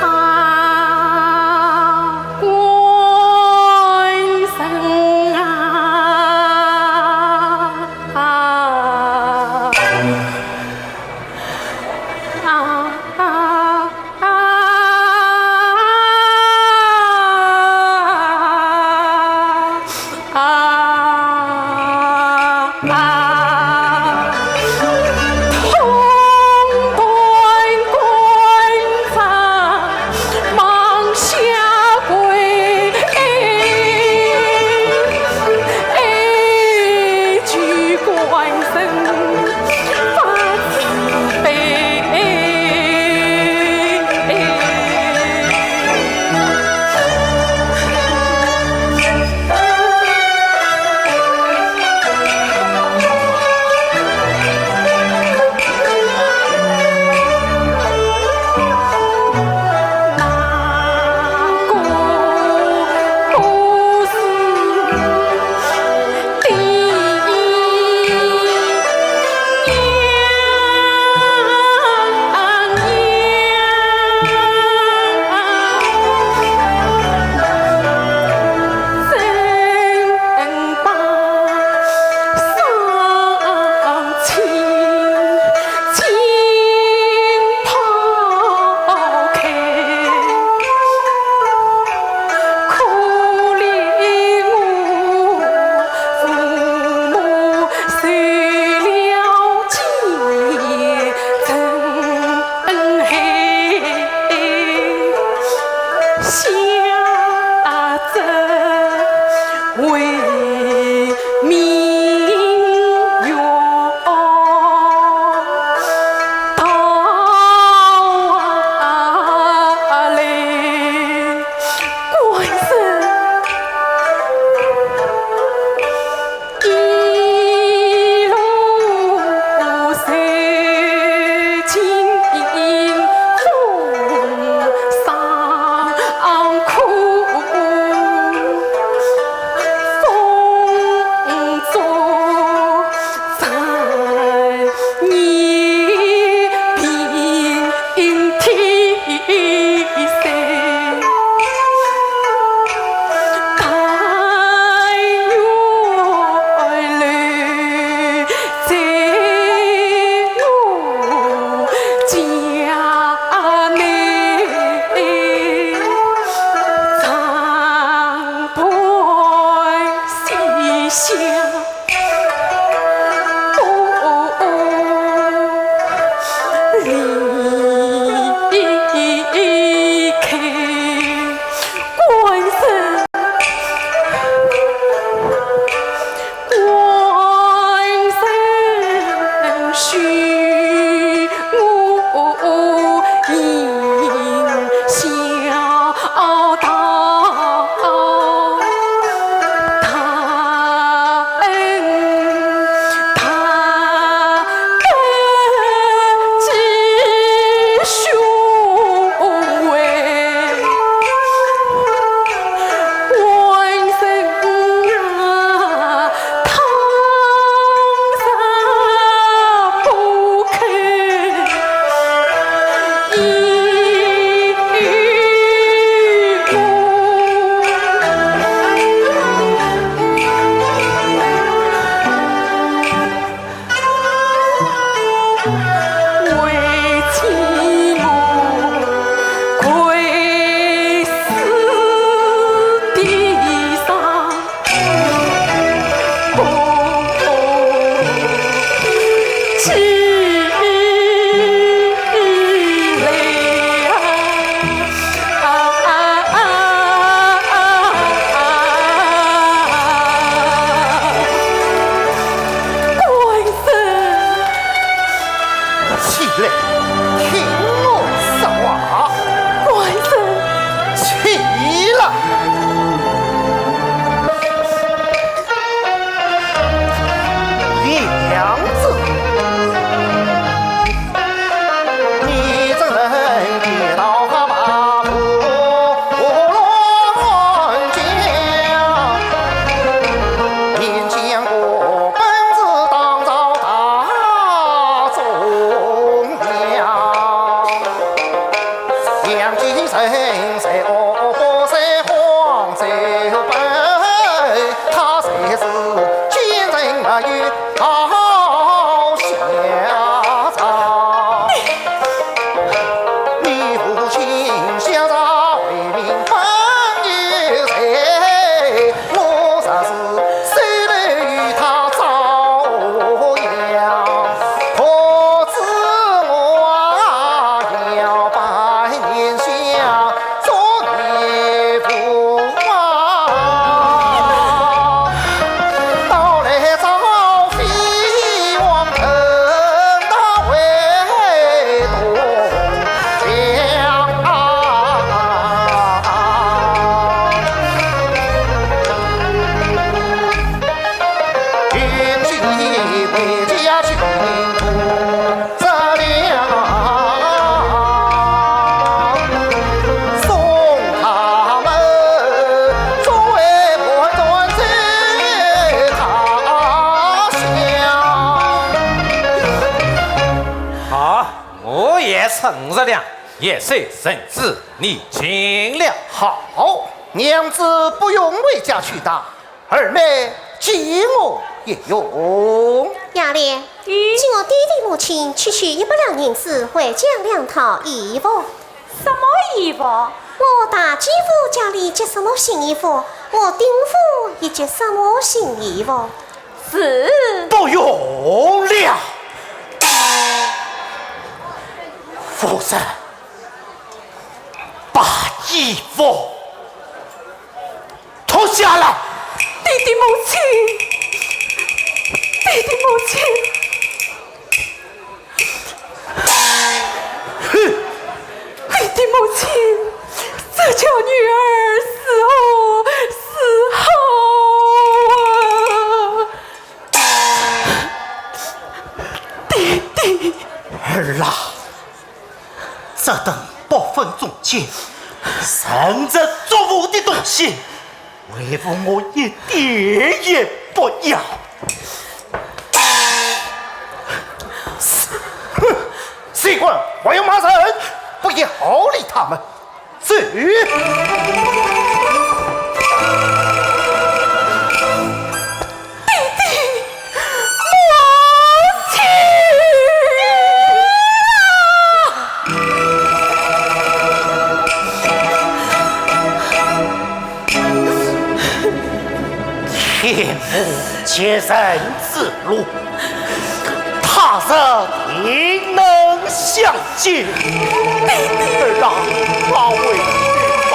啊，官人啊，啊，啊，啊，啊，啊。杨继盛谁恶不谁荒谁笨，他谁是奸臣没有好下场。你父亲想着为民分忧谁，我若是 谁来与他照应？可知我要拜年相做义父啊，到来招飞黄腾达为东 好，我也承认了，也是圣旨。 你请了。好，娘子不用回家去打，二妹给我也用。雅莲，嗯？请我爹爹母亲去取一百两银子，换将两套衣服。什么衣服？我大姐夫家里着什么新衣服，我丁府也着什么新衣服。是。不用了。夫人， 把衣服脱下来。爹爹母亲，爹爹母亲，哼，爹爹母亲，这叫女儿死后死后啊！爹爹。儿啊， 这等不分忠奸、认贼作父的东西，为父我一点也不要。哼，谁敢还要骂人，不要理他们。 走。爹爹，母亲啊！天无绝人之路， 他日定能相见。爹爹。儿啊，快回去吧。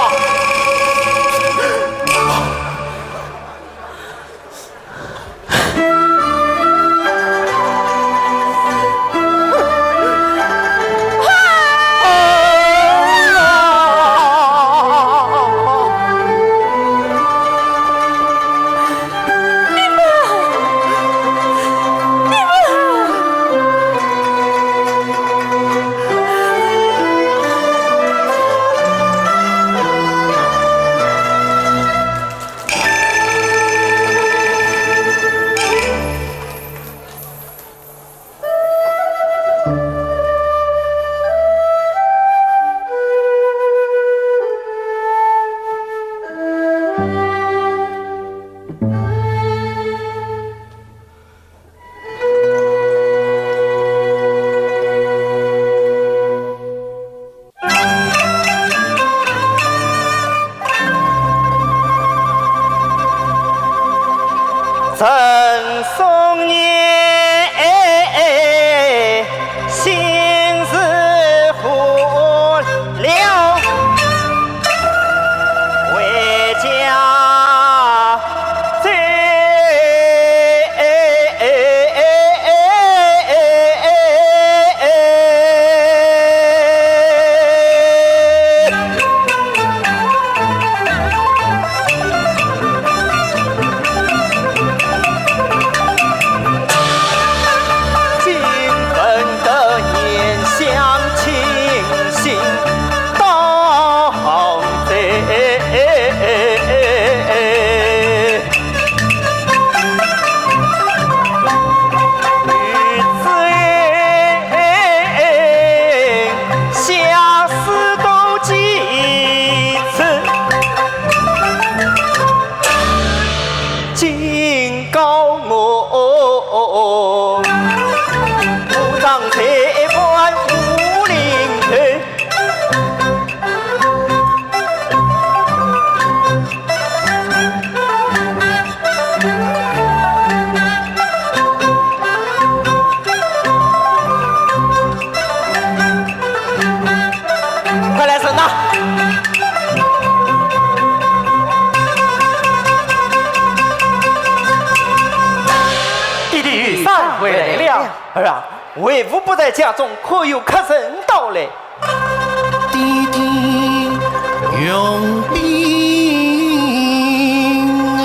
儿啊，为父不在家中，可有客人到来？爹爹用兵啊！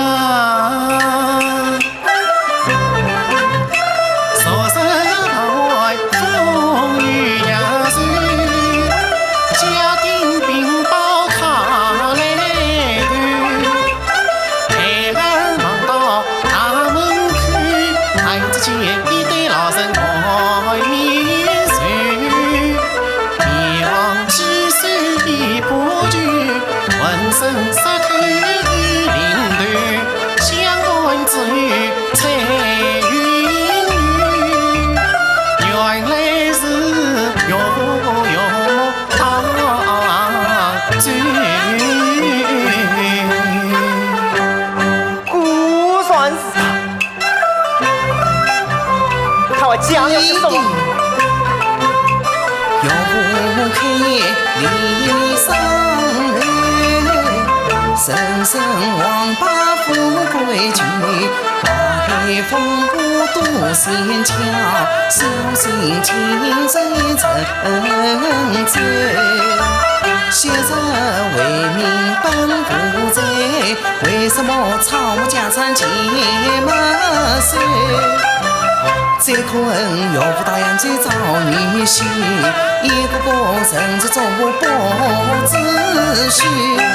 果然是他。他还讲了些什么？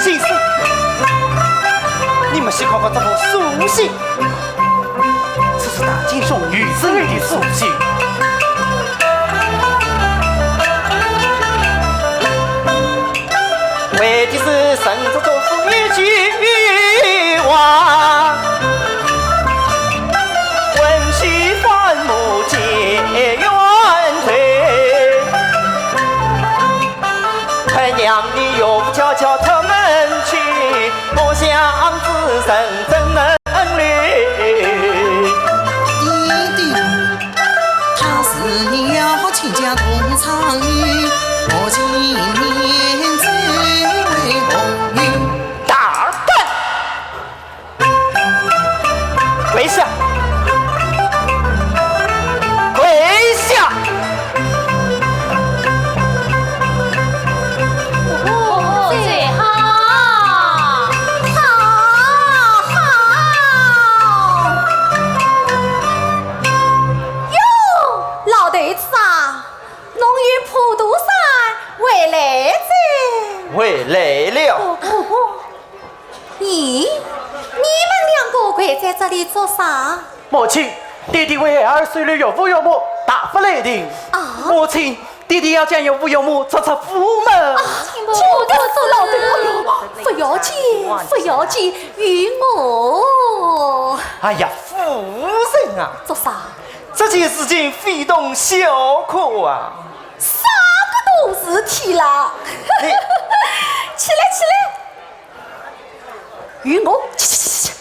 先生，你们先看看这封书信。 这是大奸雄庾子羽的书信。为的是陈州做父一句话，闻婿反目皆冤仇。看娘你岳父悄悄出门去， 我想子孙怎能留？爹爹，他是你要亲家同窗的，我今年最为红运。大胆！跪下！跪下！ 哦，这好，好，好。哟，老头子啊，侬由普陀山回来哉？回来了。哦，哦，哦。 咦，你们两个跪在这里做啥？母亲，爹爹为孩儿收留岳父岳母，大发雷霆。啊？母亲，爹爹要将岳父岳母逐出府门。啊，听得出老头，哎呦，不要紧，不要紧，有我。哎呀，夫人啊，做啥？这件事情非同小可啊。啥个大事体啦？你起来，起来。 与我去，去，去，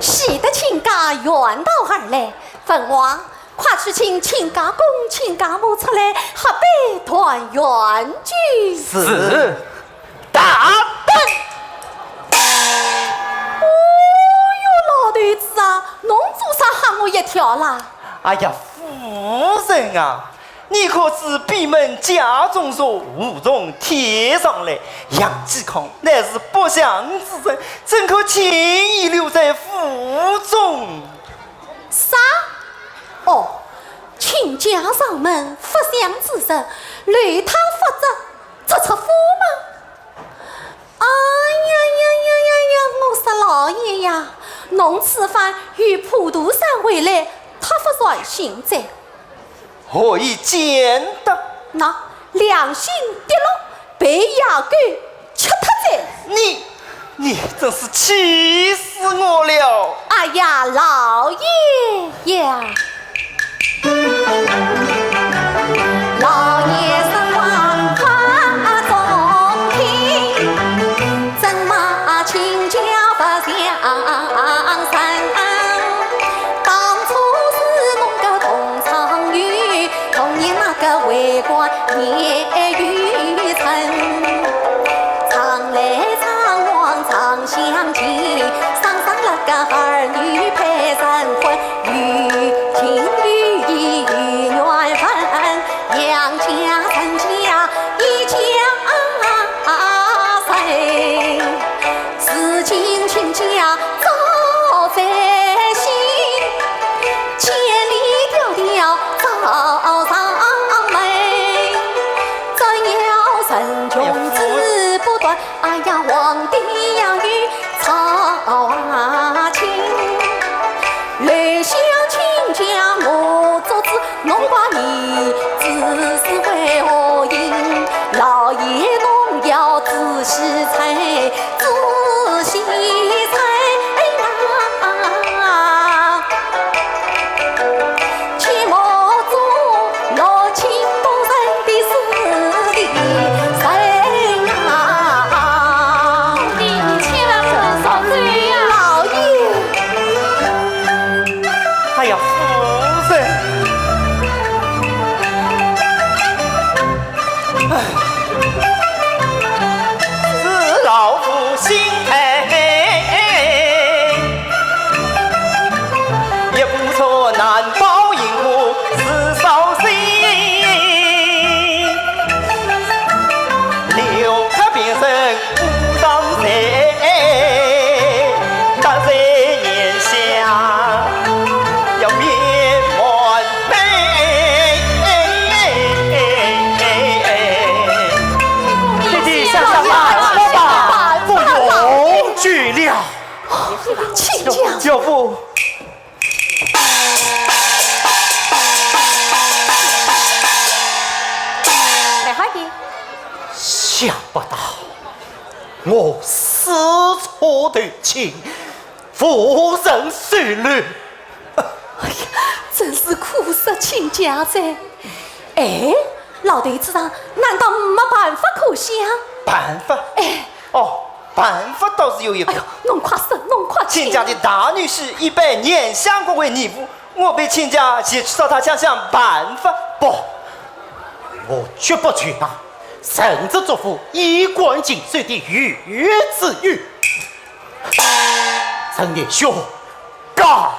去。喜得亲家远道而来，文王，快去请亲家公、亲家母出来，喝杯团圆酒。是。大胆！哦哟，老头子啊，侬做啥吓我一跳啦？哎呀，夫人啊， 你可知闭门家中坐，无从天上来？杨继康乃是不祥之人，怎可轻易留在府中？啥？哦，亲家上门，不祥之人，留他不得，逐出府门。 哎呀呀呀呀呀，我说老爷呀，侬此番由普陀山回来，忒不全心哉。何以见得？那良心跌落，被野狗吃脱哉。你，你真是气死我了！哎呀，老爷呀！ 老爷身患发重病，怎么请教不相信？当初是我个同窗友，同年那个为官也有成，常来常往常相见，商商量个儿女配成婚。呀，人家一家人，如今亲家早在心，千里迢迢找上门，只要人穷志不短，哎呀，皇帝呀有操心。楼下亲家我做主， 侬怪儿子是为何因？老爷侬要仔细猜，仔细猜啊！切莫做落亲不认的事的人啊！你千万不要说这样。老爷。 哎呀，夫人！哎，是老夫心太黑，一步错难保因果是扫兴。留他平生 无常罪，得罪贤相要面满面。爹爹，想想办法吧，不容拘留。亲家。岳父。 哎，好的。想不到我始出头亲，无人收留。哎呀，真是苦煞亲家哉。哎，老头子啊，难道没办法可想？办法？哎。哦，办法倒是有一个。哎呦，侬快说，侬快说。亲家的大女婿已拜贤相国为义父， 我陪亲家前去找他想想办法。不，我绝不去啊！承祖祖父衣冠禽兽的御旨有，承元兄告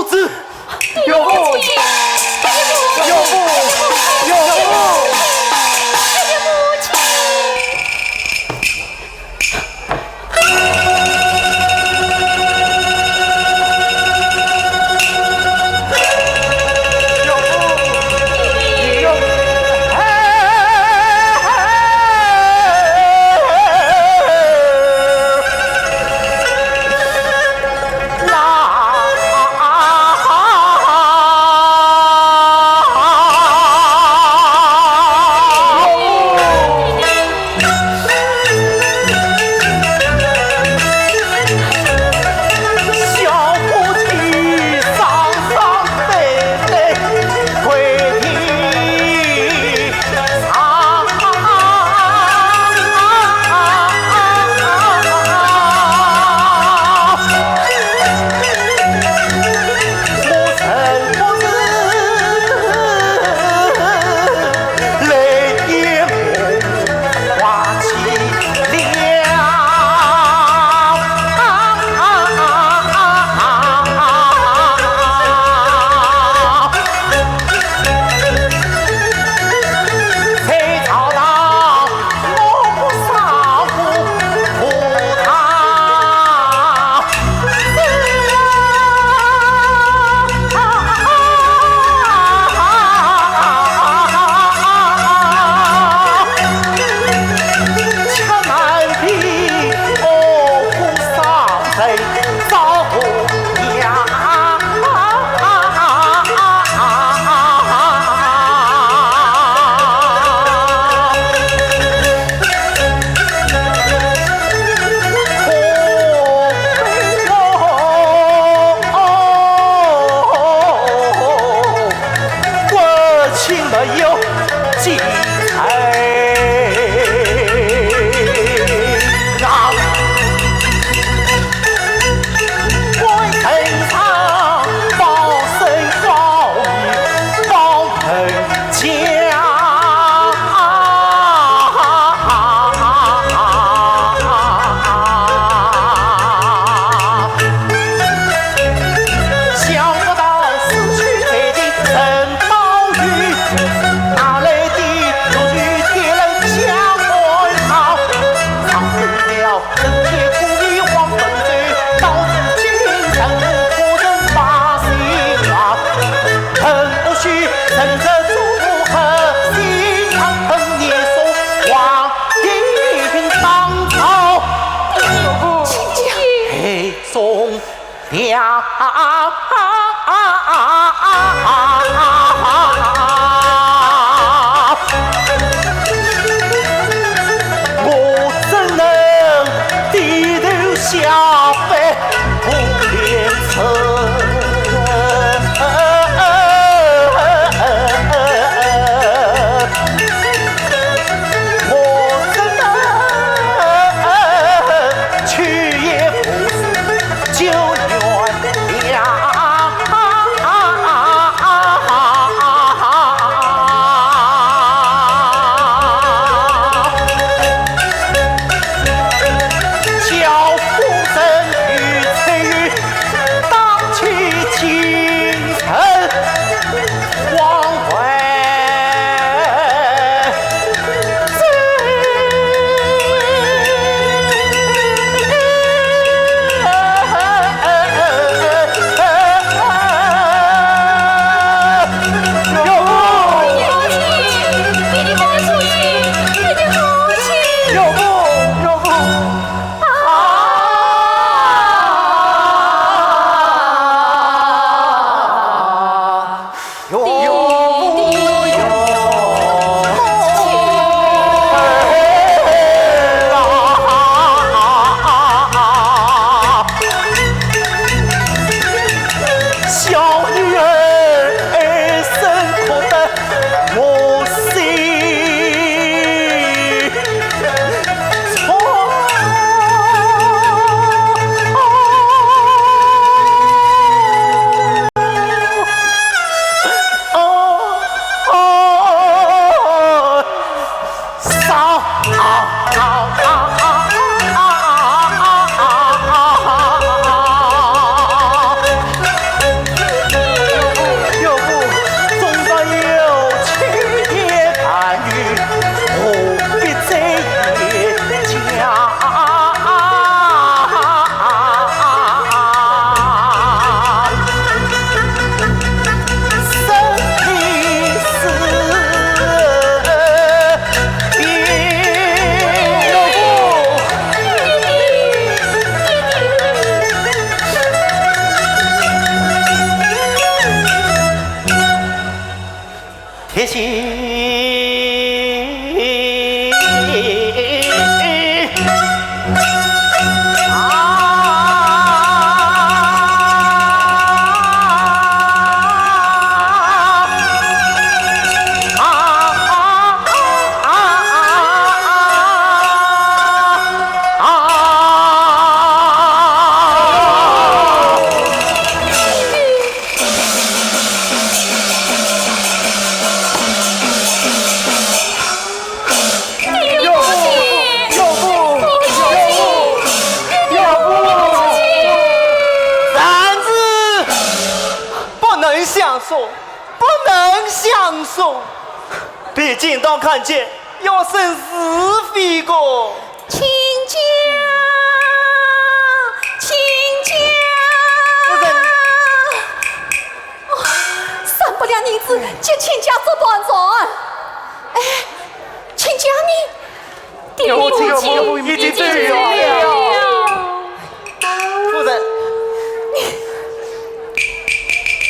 辞。岳父，岳父，岳父，我怎能低头下拜不良臣？我怎能去也不是 就原谅。叫夫人与翠云打起精神。 往回走。岳父，你的好心，你的好心。岳父，岳父。啊！ 小女儿哀声哭得我心痛。 不能相送，不能相送。被金当看见，要生是非个。 亲家，亲家！夫人。哦，三百两银子给亲家做盘缠。哎，亲家呢？爹爹母亲已经走了。夫人。你，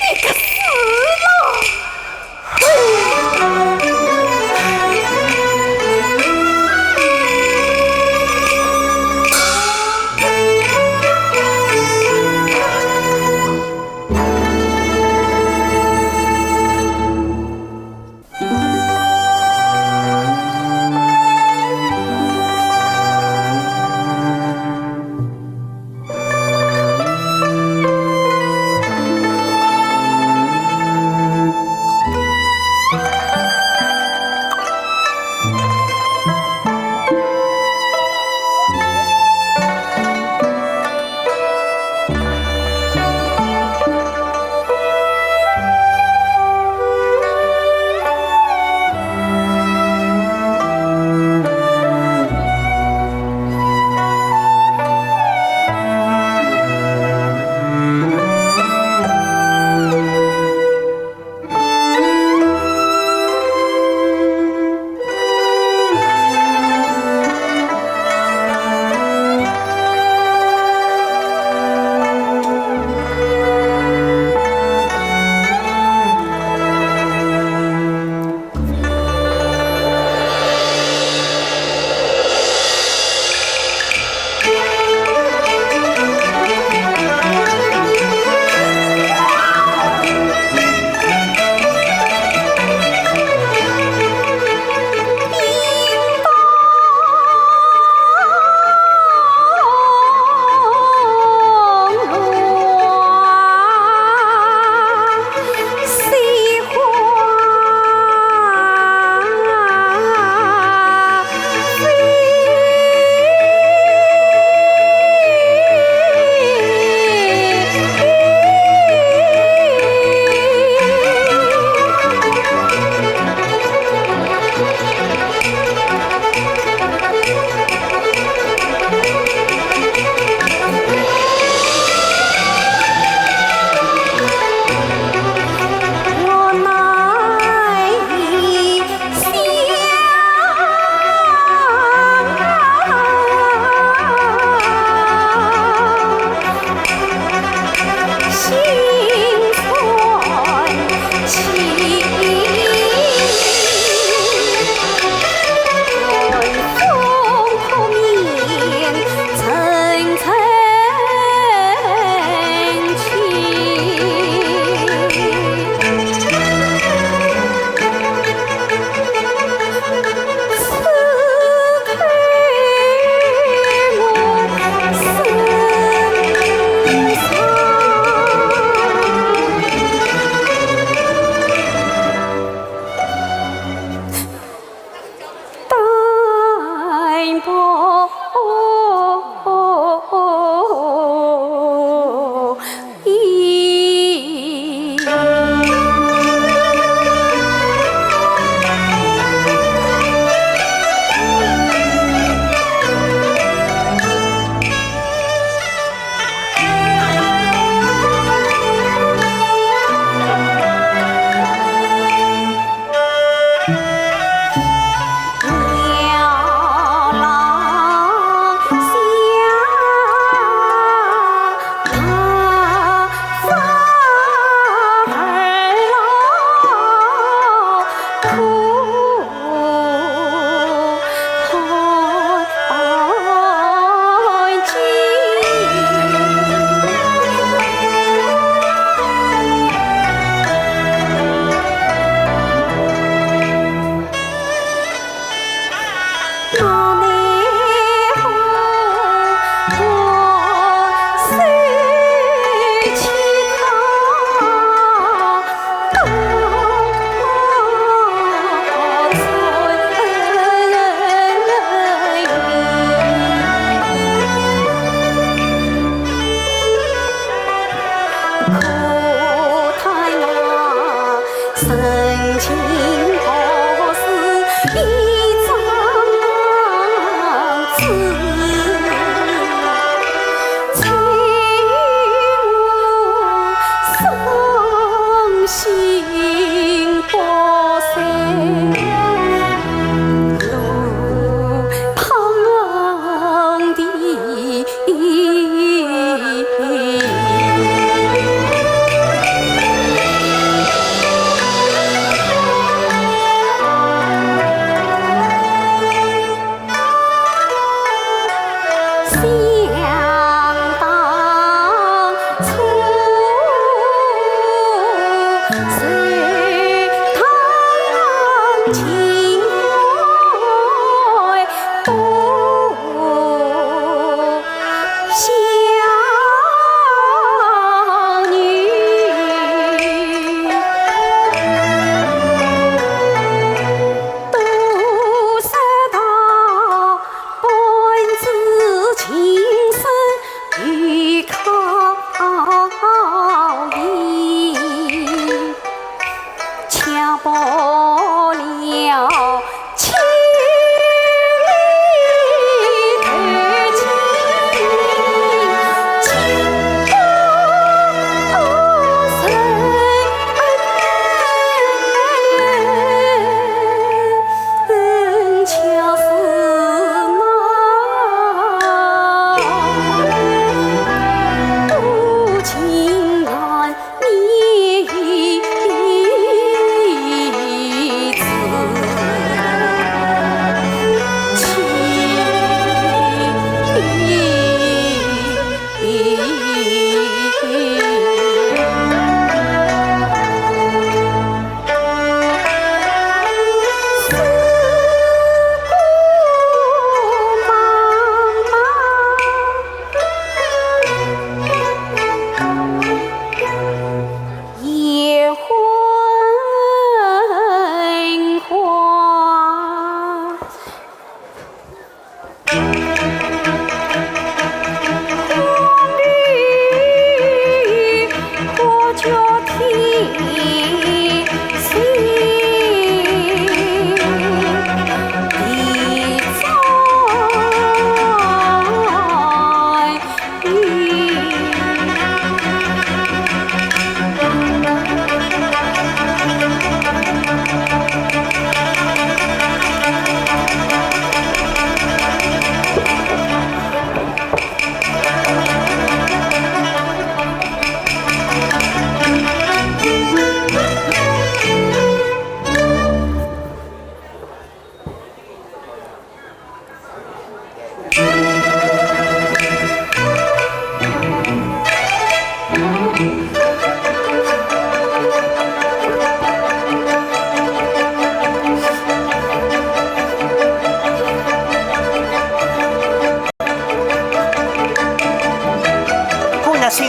你个死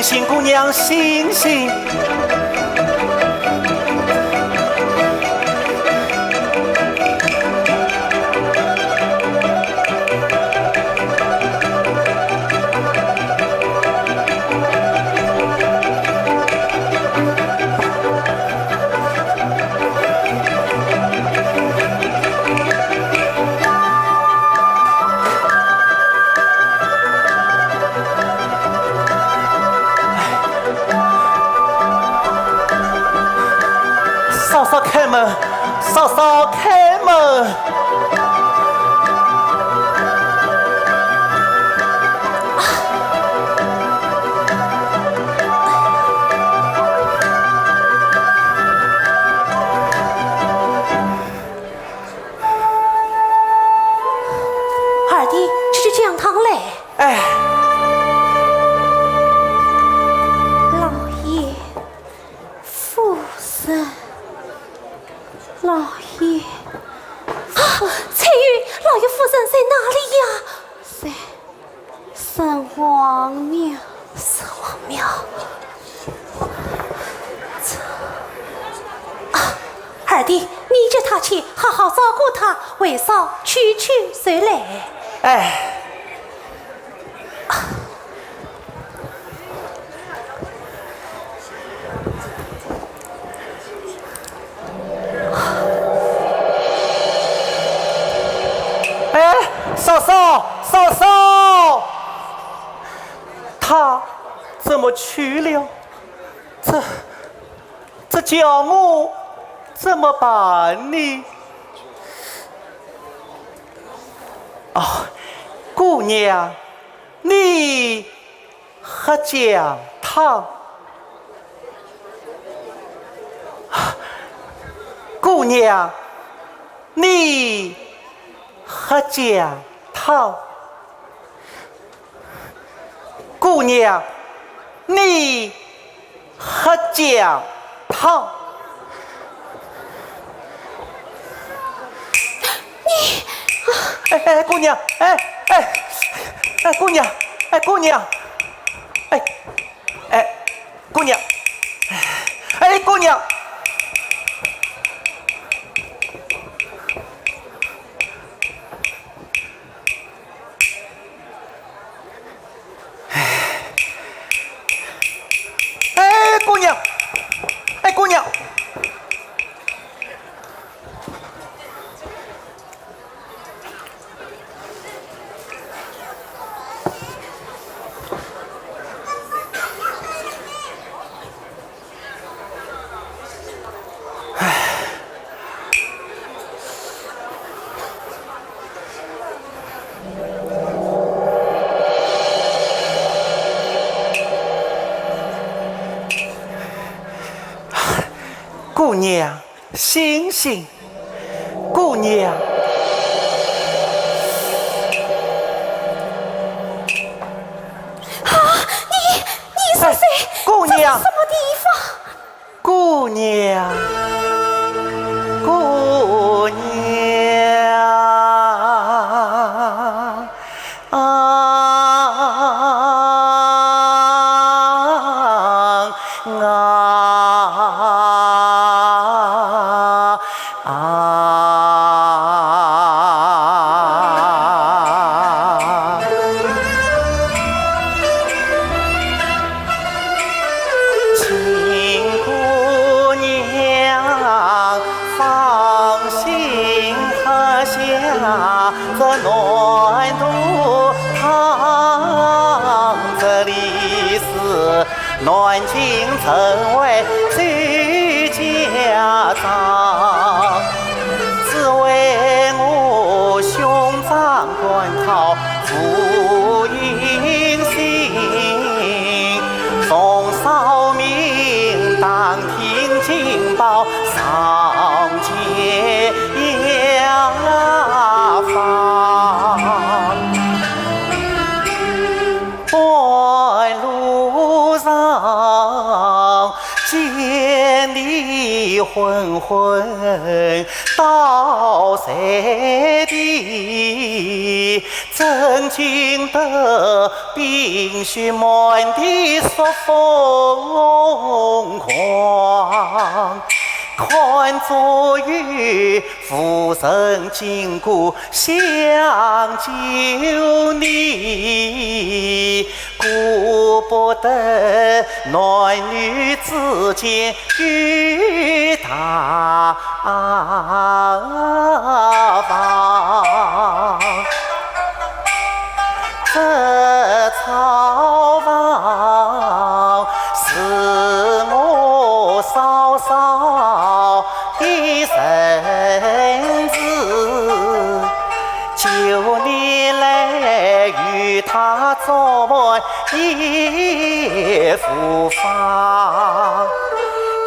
醒，姑娘，醒醒！ 嫂嫂开门，嫂嫂开门。 二弟，这是姜汤嘞。哎。老爷、夫人，老爷。啊，翠云，老爷夫人在哪里呀？在 城隍庙。城隍庙。这……啊，二弟，你叫她去好好照顾她，为嫂去去就来。哎。 哎，嫂嫂，嫂嫂，她怎么去了？这，这叫我怎么办呢？哦，姑娘，你 喝姜汤。姑娘，你喝姜汤。姑娘，你 喝姜汤。你……哎，哎，姑娘，哎，哎，哎，姑娘，哎，姑娘，哎，哎，姑娘，哎，姑娘。 哎，姑娘，哎，姑娘。 姑娘，醒醒！姑娘！啊，你，你是谁？哎，姑娘！这是什么地方？ 姑娘，姑娘。曾经得冰雪满地说疯狂，看作有无人经过相救你，顾不得男女之间 与大王。这草房是我嫂嫂的身子，求你来与她做伴 一幅画。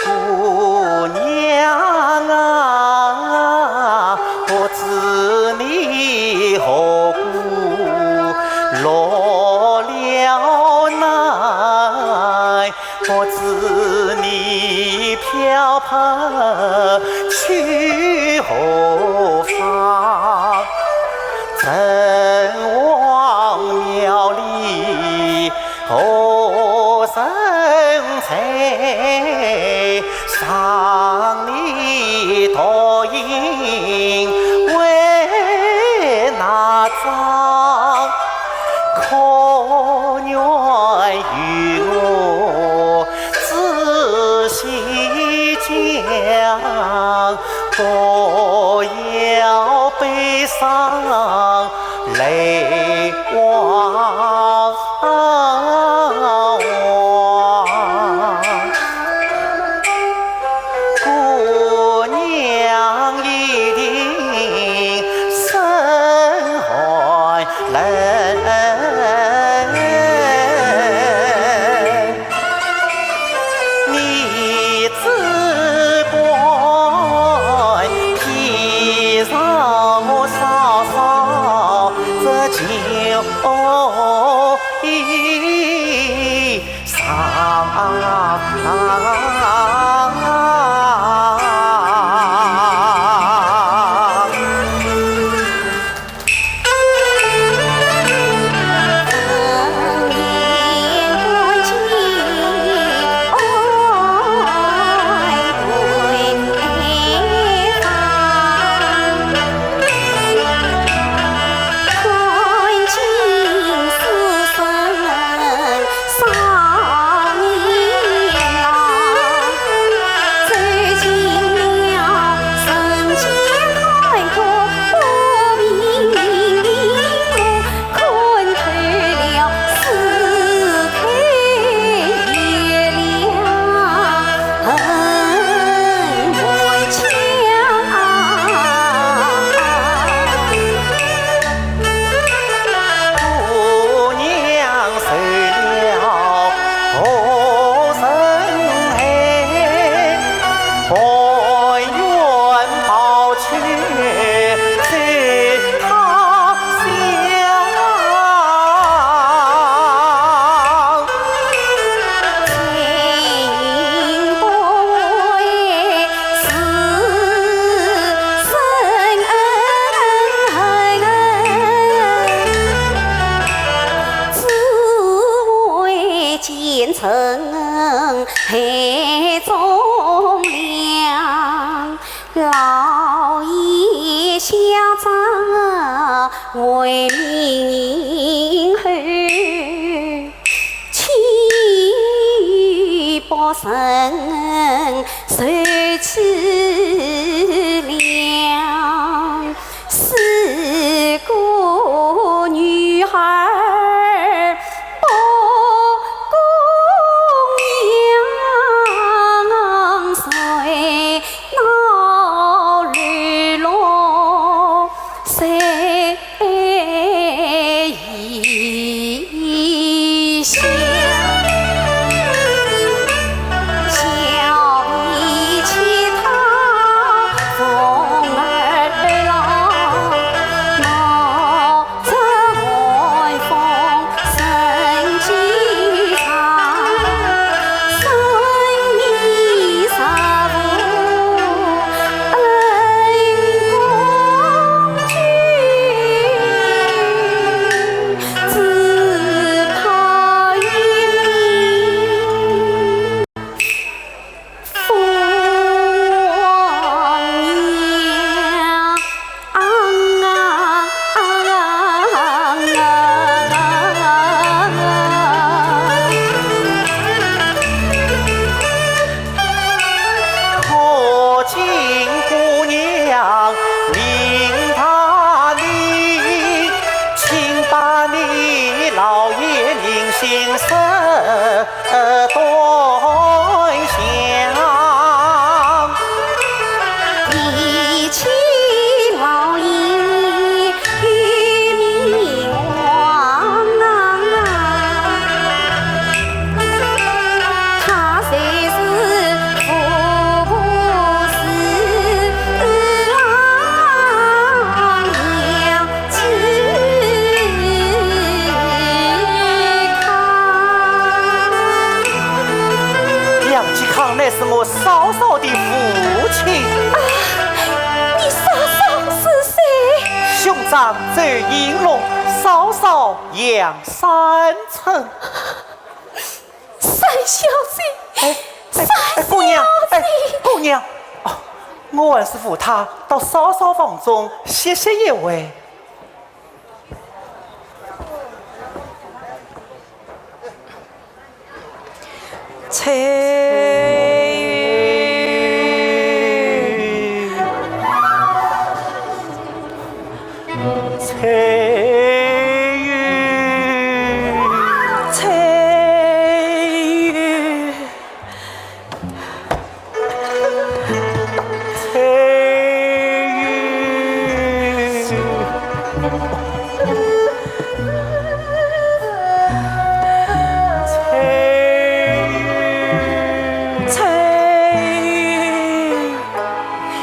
姑娘啊，不知你何故落了难，不知你漂泊去何方。曾王庙里 何人在？赏你倒影为哪桩？可愿与我仔细讲，不要悲伤 泪汪汪。姑娘一定身寒冷， 你只管披上我嫂嫂这旧衣裳。上奏应龙，嫂嫂杨三春。三小姐，哎，哎，哎，姑娘，哎，姑娘，哦，我还是扶她到嫂嫂房中歇息一会。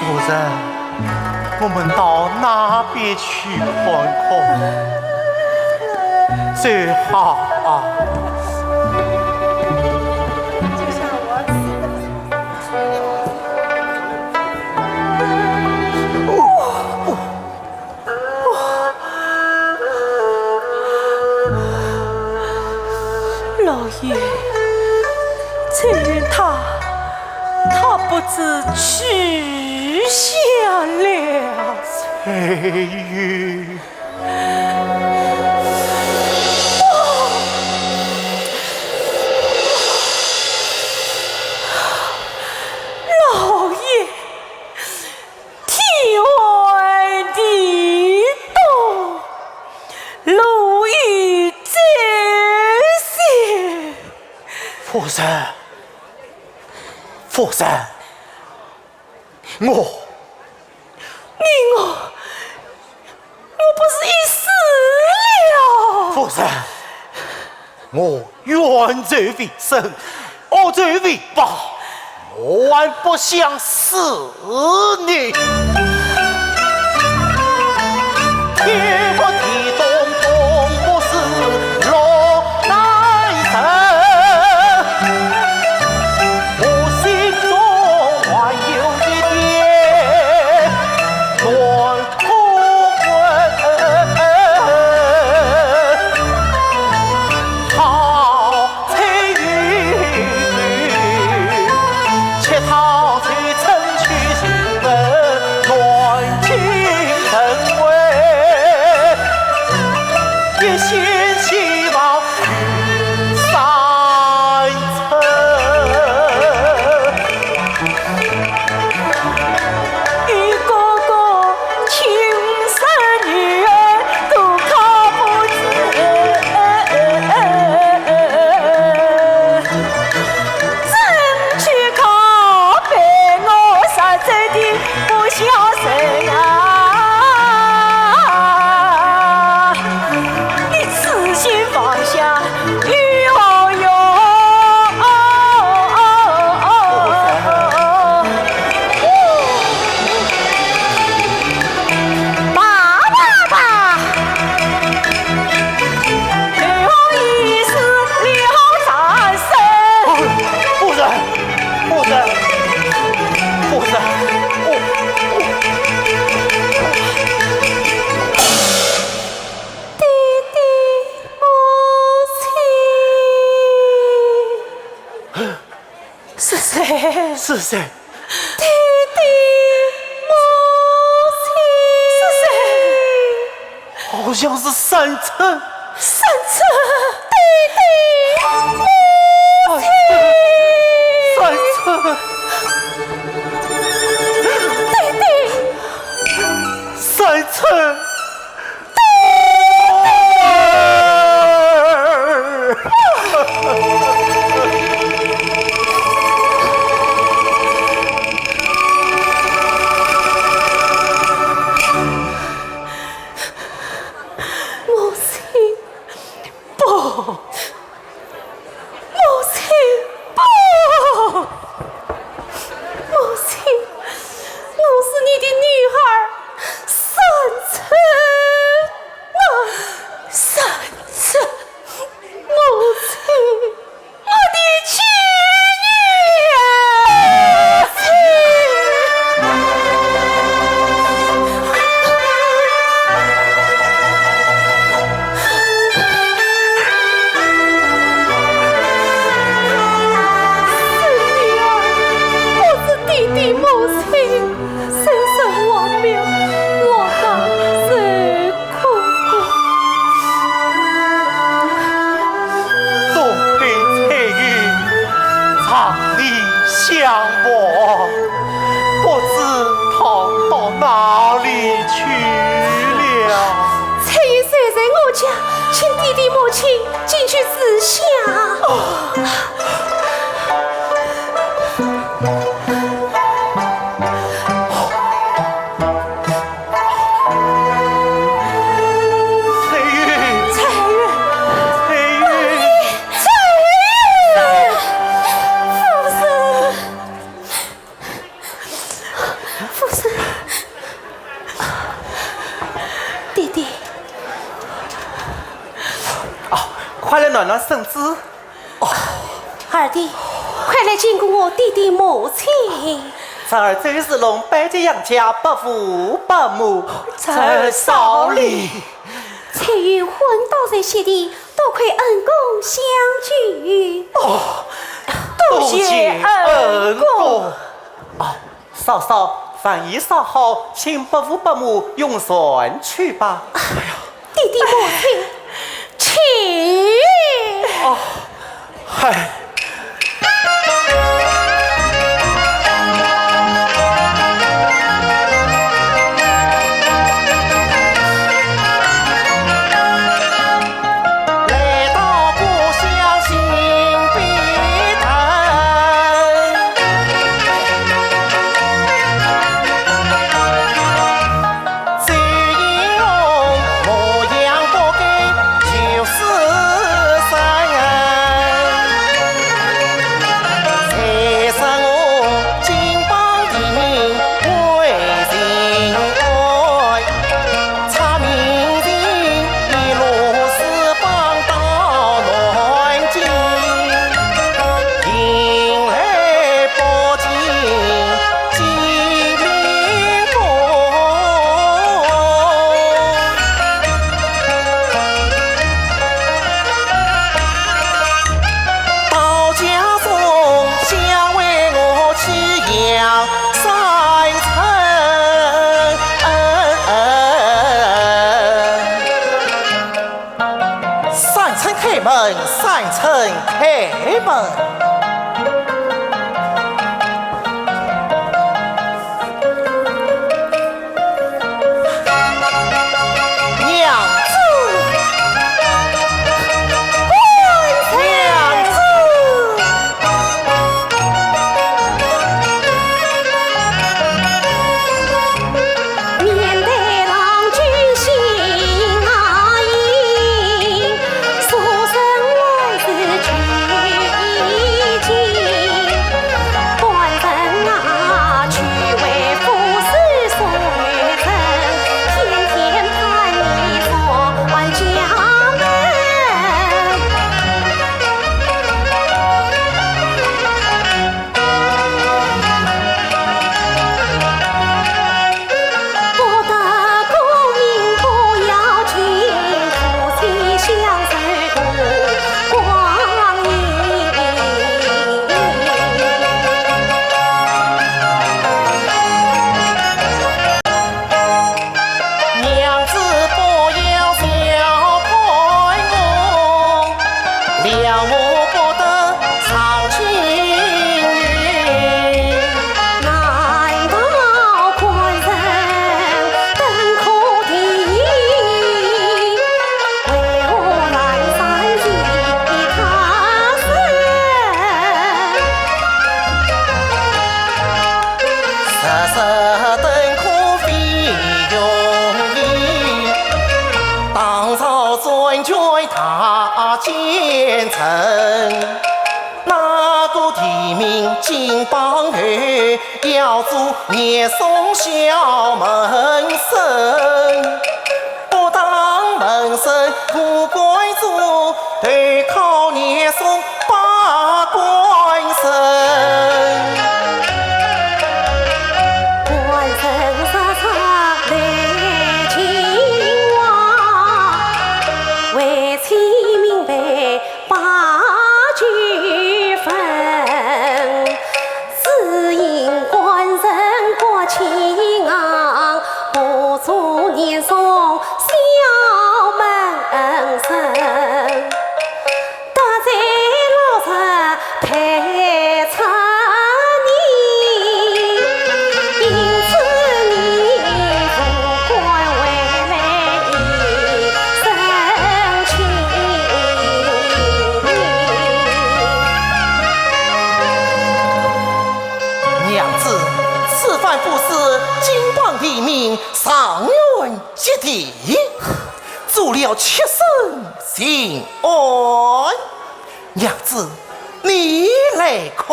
夫人，我们到那边去看看。走好啊。 老爷，翠云她，她不知去向了。翠云。 老爷，天寒地冻，路已走险。夫人，夫人，我 你我，我不是已死了？夫人，我冤仇未伸，恶仇未报，我还不想死呢。天寒地冻冻不死落难伸，我心中还有一点 夫人，夫人，夫人，我，我 爹爹，母亲。是谁？是谁？爹爹，母亲。是谁？好像是三春。三春。爹爹，母亲。三春。爹爹。三春。 母亲，不，母亲，不。请爹爹母亲进去住下。翠云，翠云，翠云，夫人。 夫人，爹爹。哦，快来暖暖身子。哦，二弟，快来见过我爹爹母亲。侄儿周世龙拜见杨家伯父伯母，侄儿少礼。 翠云昏倒在席地，多亏恩公相救。哦，多谢恩公。哦，嫂嫂，饭已烧好，请伯父伯母用膳去吧。哎呀，爹爹母亲，请。哦。 嗨。三春开门，三春开门。 娘子，娘子。多了妾身心安。娘子，你来看。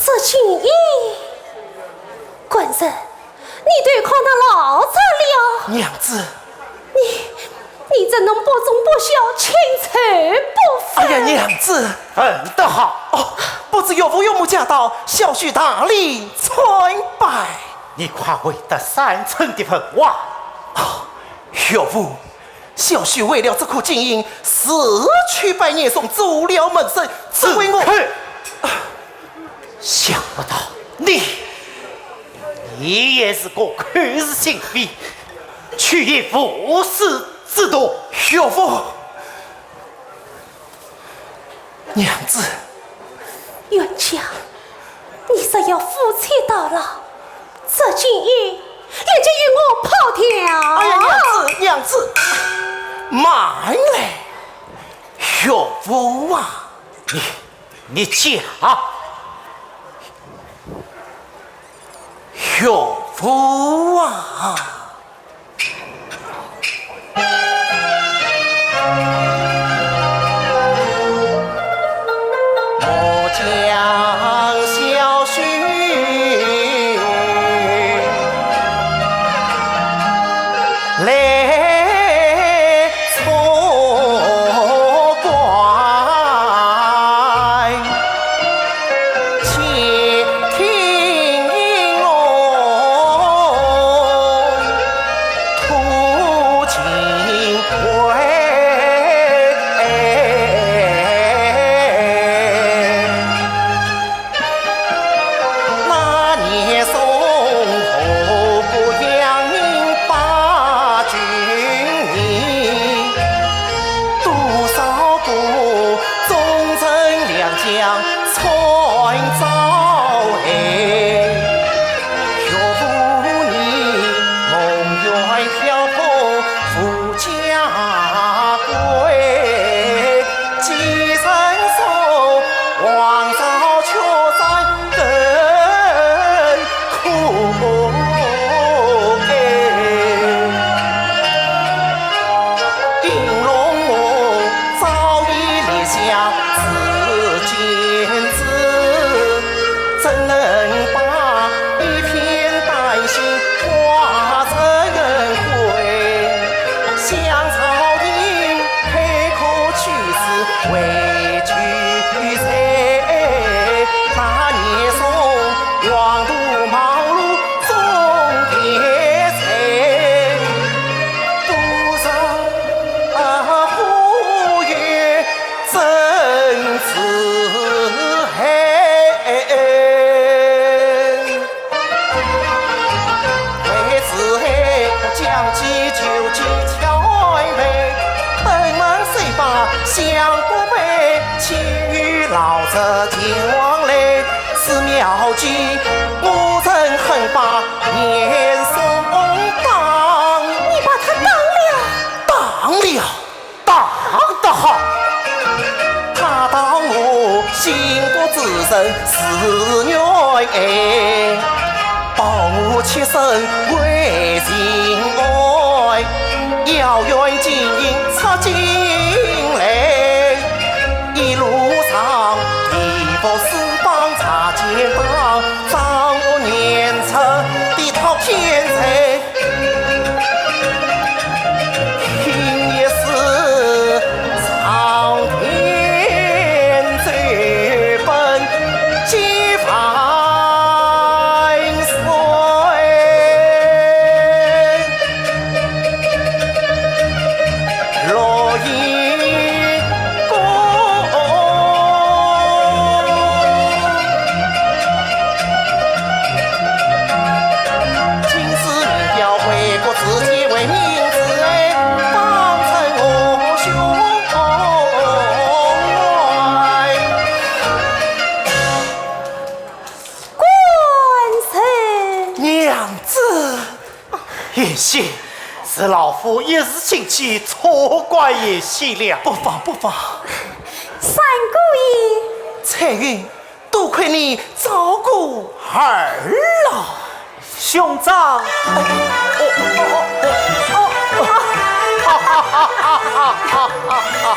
这金印，官人， 你偷看得老早了。娘子。你，你怎能不忠不孝，轻贱不分？哎呀，娘子。问得好。哦，不知岳父岳母驾到，小婿大礼参拜。你快回得三寸的份话。哦，岳父，小婿为了这颗金印，自去拜严嵩，做了门生，只为我……住口！ 想不到你，你也是个口是心非、取于无事之徒。岳父，娘子。冤家，你若要夫妻到老，这金印立即与我抛掉。哎呀，娘子，娘子，慢来，岳父啊。你 你讲。岳父啊。我将小婿来 错怪，且听我吐情回。 那年送吴国鞅人把君迎，多少个忠臣良将参照后。岳父你蒙冤挑拨无家归， 寄人宿，王朝却在更苦悲。应龙我早已立下自荐书，怎能把一片丹心化成灰？ 想朝廷，岂可取之为求罪？那年送王图茅庐送田贼，不知啊，后有 怎知恨？为此恨，将计就计巧为媒，登门谁把相国陪，岂与老贼前往来？此妙计，我怎恨把严嵩当？你把他当了？当了。 当得好。他当我兴国之臣是冤枉，保我妾身为情爱，要远金印出京来。一路上地覆四方查奸党，掌握严嵩的讨田贼。 听一世上天奏本几万岁。我一时兴起，错怪贤婿了。不妨，不妨。三姑爷。彩云，多亏你照顾二老。兄长。哦，哦，哦，哦，哦。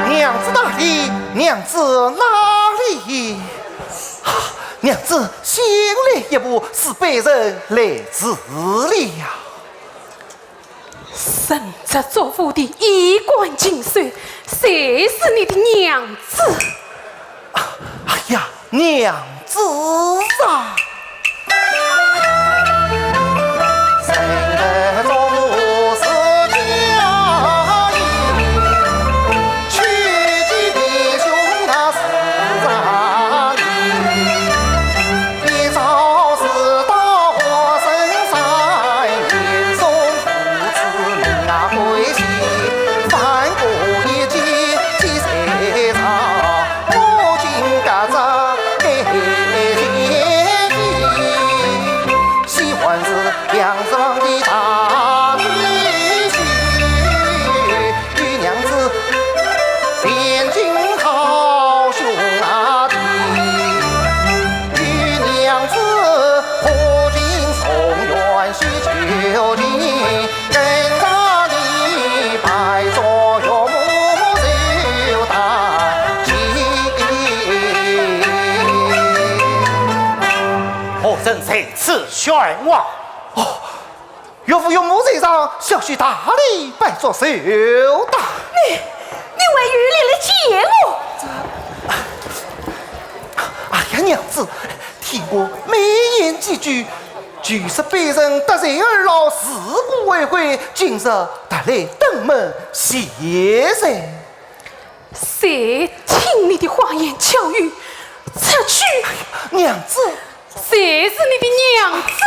娘子哪里？娘子哪里？啊，娘子，先来一步，是卑人来迟了。 承袭祖父的衣冠禽兽，谁是你的娘子？啊，哎呀，娘子啊！何人在此喧哗？哦， 岳父岳母在上，小婿大礼拜作寿的。你，你还有脸来见我？哎呀，娘子，听我美言几句，就是卑人得罪二老，自古为贵，今日特来登门谢罪。 谁听你的花言巧语？出去！娘子！谁是你的娘子？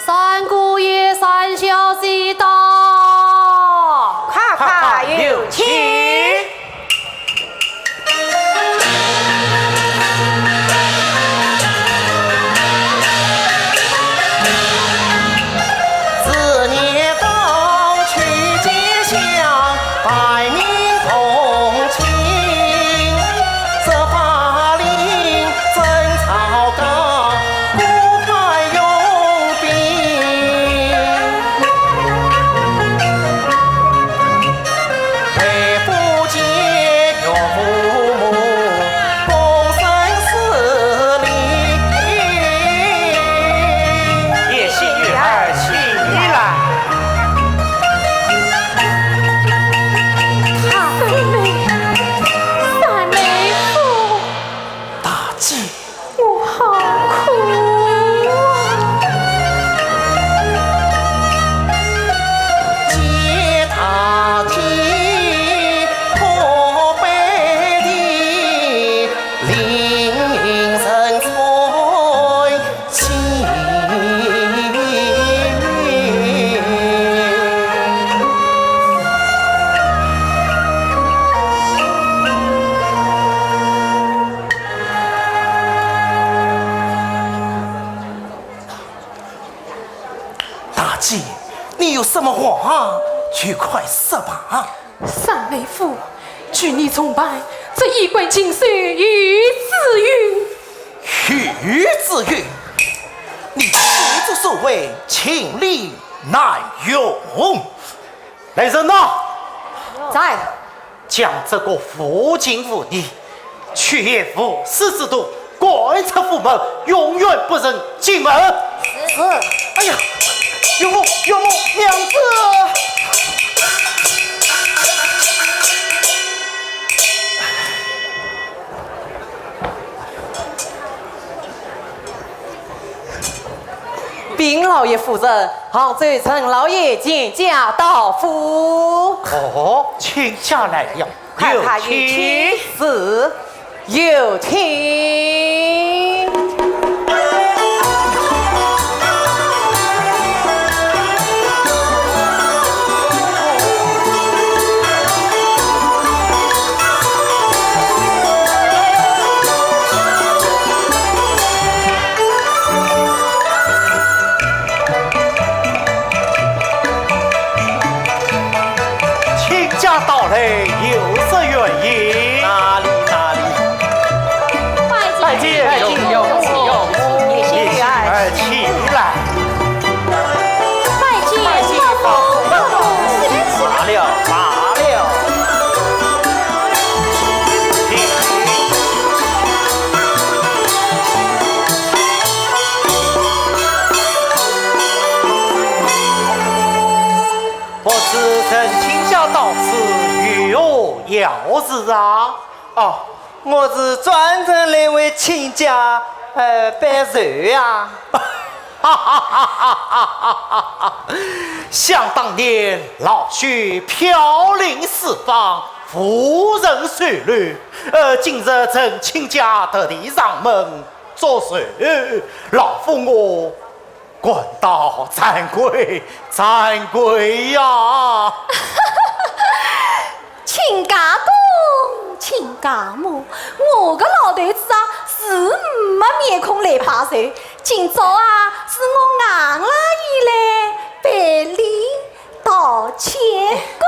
三姑爷、三小姐到。快快有有请。叶喜女儿，请你来。三妹，三妹夫。大姐。 我好苦啊！大姐，你有什么话，就快说吧。三妹夫，据你重办，这衣冠禽兽有子嗣。有子嗣？你所作所为，情理难容。来人呐！在。 将这个无情无义、趋炎附势之徒赶出府门，永远不准进门。是。哎呀，岳父、岳母、娘子！ 禀老爷夫人，杭州陈老爷亲家到府。哦，亲家来了，快快有请。有请。是，有请。 亲家到来，有失远迎。哪里，哪里。拜见，拜见，岳父，岳母。请来。 拜见，拜见，岳父，岳母。罢了，罢了。请。不知陈亲家到此有何要事啊？哦，我是专程来为亲家，呃，报仇啊。 哈哈哈哈哈哈！想当年，老朽飘零四方，无人收留，而今日陈亲家特地上门祝寿，老夫我感到惭愧，惭愧呀！ 亲家公，亲家母，我个老头子啊，是没面孔来拜寿，今朝啊，是我硬拉伊来赔礼道歉个。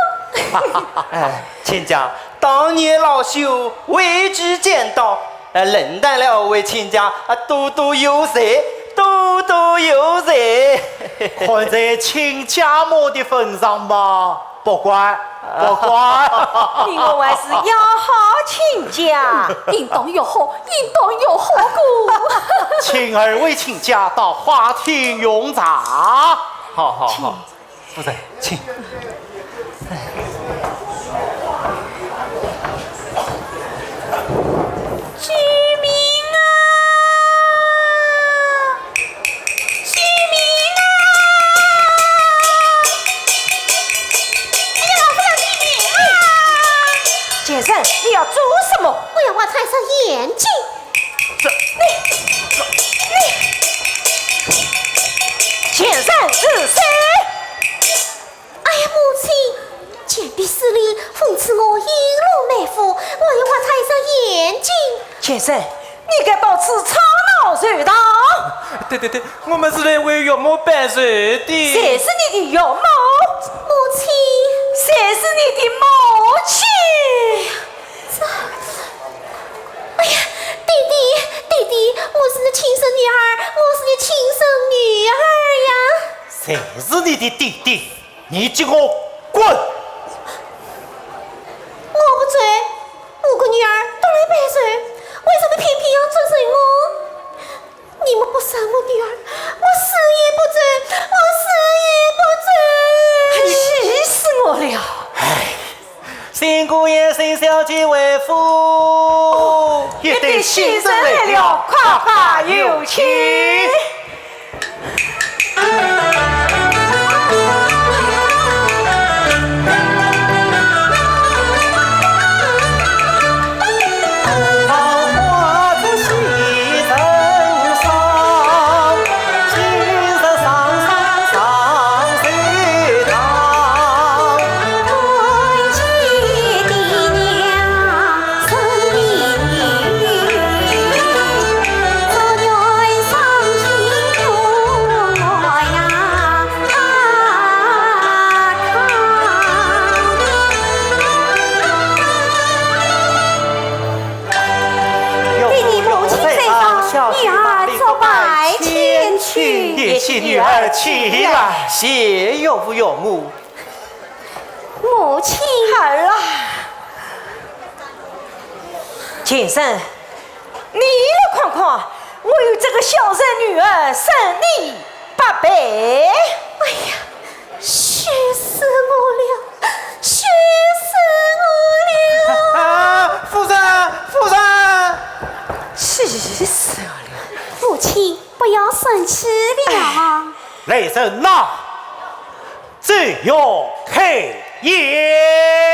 哎，亲家，当年老朽未及见到，呃，冷淡了二位亲家，啊，多多有罪，多多有罪。看在亲家母的份上嘛， 不敢，不敢。你我还是要好亲家，应当要好，应当要好个。请二位亲家到花厅用茶。好，好，好。夫人，请。救命啊！ 救命啊！哎呀，老夫人，救命啊！贱人，你要做什么？我要挖穿伊双眼睛。这，你，你，贱人是谁？ 哎呀，母亲，贱鼻屎里分出我一路美妇，我要挖出一双眼睛。先生，你敢到此吵闹随堂？对对对，我们是来为岳母报仇的。谁是你的岳母？母亲。谁是你的母亲？这，哎呀，爹爹，爹爹，我是你亲生女儿，我是你亲生女儿呀。谁是你的爹爹？ 你给我滚！我不走，五个女儿都来报仇，为什么偏偏要捉住我？你们不杀我女儿，我死也不走，我死也不走。气死我了！哎，新姑爷、新小姐回府，一对新人来了，快快有请。爹爹母亲在上，女儿作拜千秋。谢谢女儿，起来。谢岳父岳母。 母亲。儿啊！先生，你来看看，我与这个小人女儿胜你百倍。哎呀，气死我了，气死我了！啊，夫人，夫人！气死我了！母亲，不要生气了。来人呐！ 奏乐开宴。